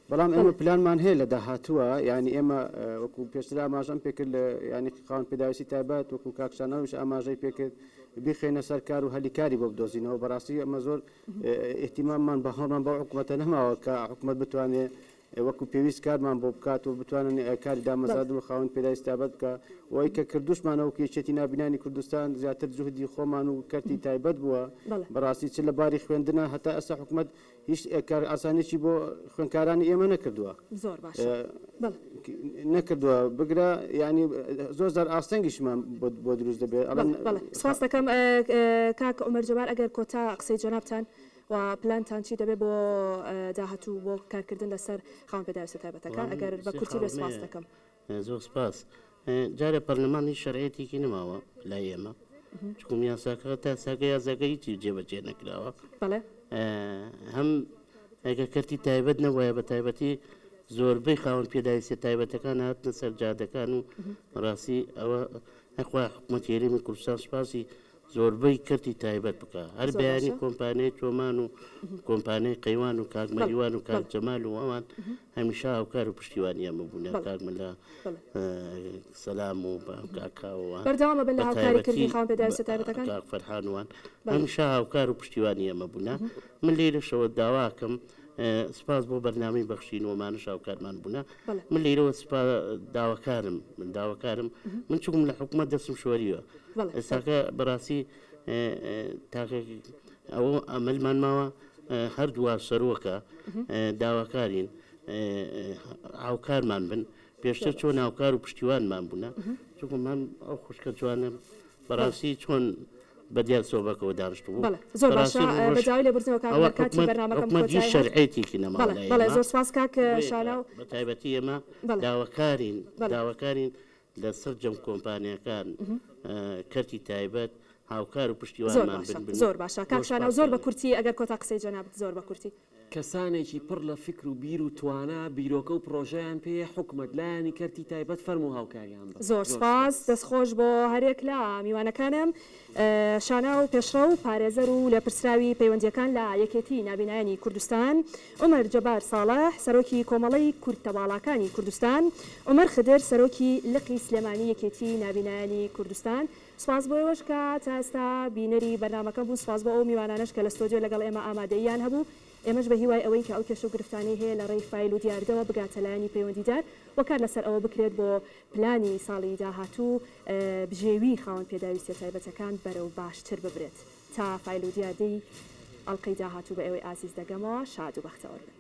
S6: بەڵام ئێمە پلانمان هەیە لە داهاتووە یعنی ئێمە وەکو پێشتر ئاماژەم پێکرد لە ینی خاوەن پێداویستی تایبەت وەکو کاک شاناویش ئاماژەی پێکرد بیخەینە سەر کار و هەلی کاری بۆ بدۆزینەوە بەڕاستی ئەمە زۆر ئیهتیماممان بە هەڵمان بەو حکوومەتە نەماوە کە حکوومەت بتوانێ وەکو پێویست کارمان بۆ بکات و بتوانن کاری دامەزراندن و خاوەن پێداویستی تایبەت بکە وەی کە کردوشمانە وەکو یەکێتی نابینانی کوردستان زیاتر جوهدی خۆمان و کەرتی تایبەت بووە بەڕاستی چ لە باری خوێندنە هەتا ئێستا حکوومەت هیچ کارئاسانیی بۆ خوێندکارانی ئێمە نەکردووە.
S1: زۆر باشە بەڵێ.
S6: نەکردووە بگرە یانی زۆر جار ئاستەنگیشمان بۆ دروست دەبێت ئەڵێن.
S1: بەڵێ بەڵێ سپاس دەکەم کاک عومەر جەبار ئەگەر کۆتا قسەی جەنابتان و پلانتان چی دەبێت بۆ داهاتوو بۆ کارکردن لەسەر خاوەن پێداویستە تایبەتەکان ئەگەر بە کورتی بێ سپاس دەکەم.
S5: زۆر سپاس. جارێ پەرلەمان هیچ شەرعیەتێکی نەماوە لای ئێمە چکم یاساکە تا ساکە یاساکە هیچی جێبەجێ نەکراوە هەم ئەگە کەرتی تایبەت نەبایە بە تایبەتی زۆربەی خاوەن پێداویستە تایبەتەکان هاتنە سەر جادەکان و ڕاستی ئەوە هەخوا حکوومەت هەرێمی کوردستان سوپاسی زۆربەی کەرتی تایبەت بکا هەر بەیانی کۆمپانیای چۆمان و کۆمپانیای قەیوان و کاک مەریوان و کاک جەمال و ئەوان هەمیشە هاوکار و پشتیوانی ئەمە بوون کاک مەلا سەلام و کاکاوان
S1: بەردەوامە بن لە هاوکاریکردنی خاوەن پێداویستە تایبەتەکان
S5: کاک فەرحانوان هەمیشە هاوکار و پشتیوانی ئەمە بوونە من لێرەشەوە داواکەم سپاس بۆ بەرنامەی بەخشین ومانش هاوکارمان بوونە من لێرەوە سپا داواکارم من داواکارم من چکم لە حکوومەت دەستم شۆریوە ئێستاکە بەڕاستی تاکە ئەوە ئەمەلمان ماوە هەردووا سەرۆکە داواکارین هاوکارمان بن پێشتر چۆن هاوکار و پشتیوانمان بوونە چونکە من ئەو خوشکە جوانە بەڕاستی چۆن بە دیار سۆبەکەوە دانیشت بوو
S1: زۆر باشە بە داوای لێبوردنەوە کاک عومەر کاتی بەرنامەکەم کۆتایی هات
S5: شەرعێتێکی نەماوە
S1: بەڵێ بەڵێ زۆر سوپاس کاک شاناو
S5: بە تایبەتی ئێمە داواکارین داواکارین لە سەرجەم کۆمپانیاکان کەرتی تایبەت هاوکار و
S1: زۆر
S5: پشتیوانمان
S1: باشە
S5: بن بن
S1: زۆر باشە کاک
S5: زۆر
S1: شاناو زۆر بە
S5: سوپاستان.
S1: کورتی ئەگەر کۆتا قسەی جەنابت زۆر بە کورتی.
S7: کەسانێکی پڕ لە فیکر و بیر و توانا بیرۆکە و پڕۆژەیان پێیە حکومەت لایەنی کەرتی تایبەت فەرموو هاوکاریان بن.
S1: زۆر
S7: زۆر
S1: سوپاس
S7: سوپاس.
S1: دەست خۆش بۆ هەریەک لە میوانەکانم شاناو پێشڕەو پارێزەر و لێپرسراوی پەیوەندییەکان لە یەکێتی نابینایانی کوردستان، عومەر جەبار ساڵح سەرۆکی کۆمەڵەی کورتەباڵاکانی کوردستان، عومەر خدر سەرۆکی لقی سلێمانی یەکێتی نابینایانی کوردستان. سوپاس بۆ ئێوەش کە تا ئێستا بینەری بەرنامەکەم بوون، سوپاس بۆ ئەو میوانانەش کە لە ستۆدیۆ لەگەڵ ئێمە ئامادەییان هەبوو. ئێمەش بە هیوای ئەوەین کە ئەو کێشە و گرفتانەی هەیە لە ڕێی فایل و دیاردەوە بگاتە لایەنی پەیوەندیدار و کار لەسەر ئەوە بکرێت بۆ پلانی ساڵی داهاتوو بژێوی خاوەن پێداویستیە تایبەتەکان بەرەو باشتر ببرێت. تا فایل و دیاردەی ئەڵقەی داهاتوو بە ئێوەی ئازیز دەگەمەوە شاد و بەختەوەر بن.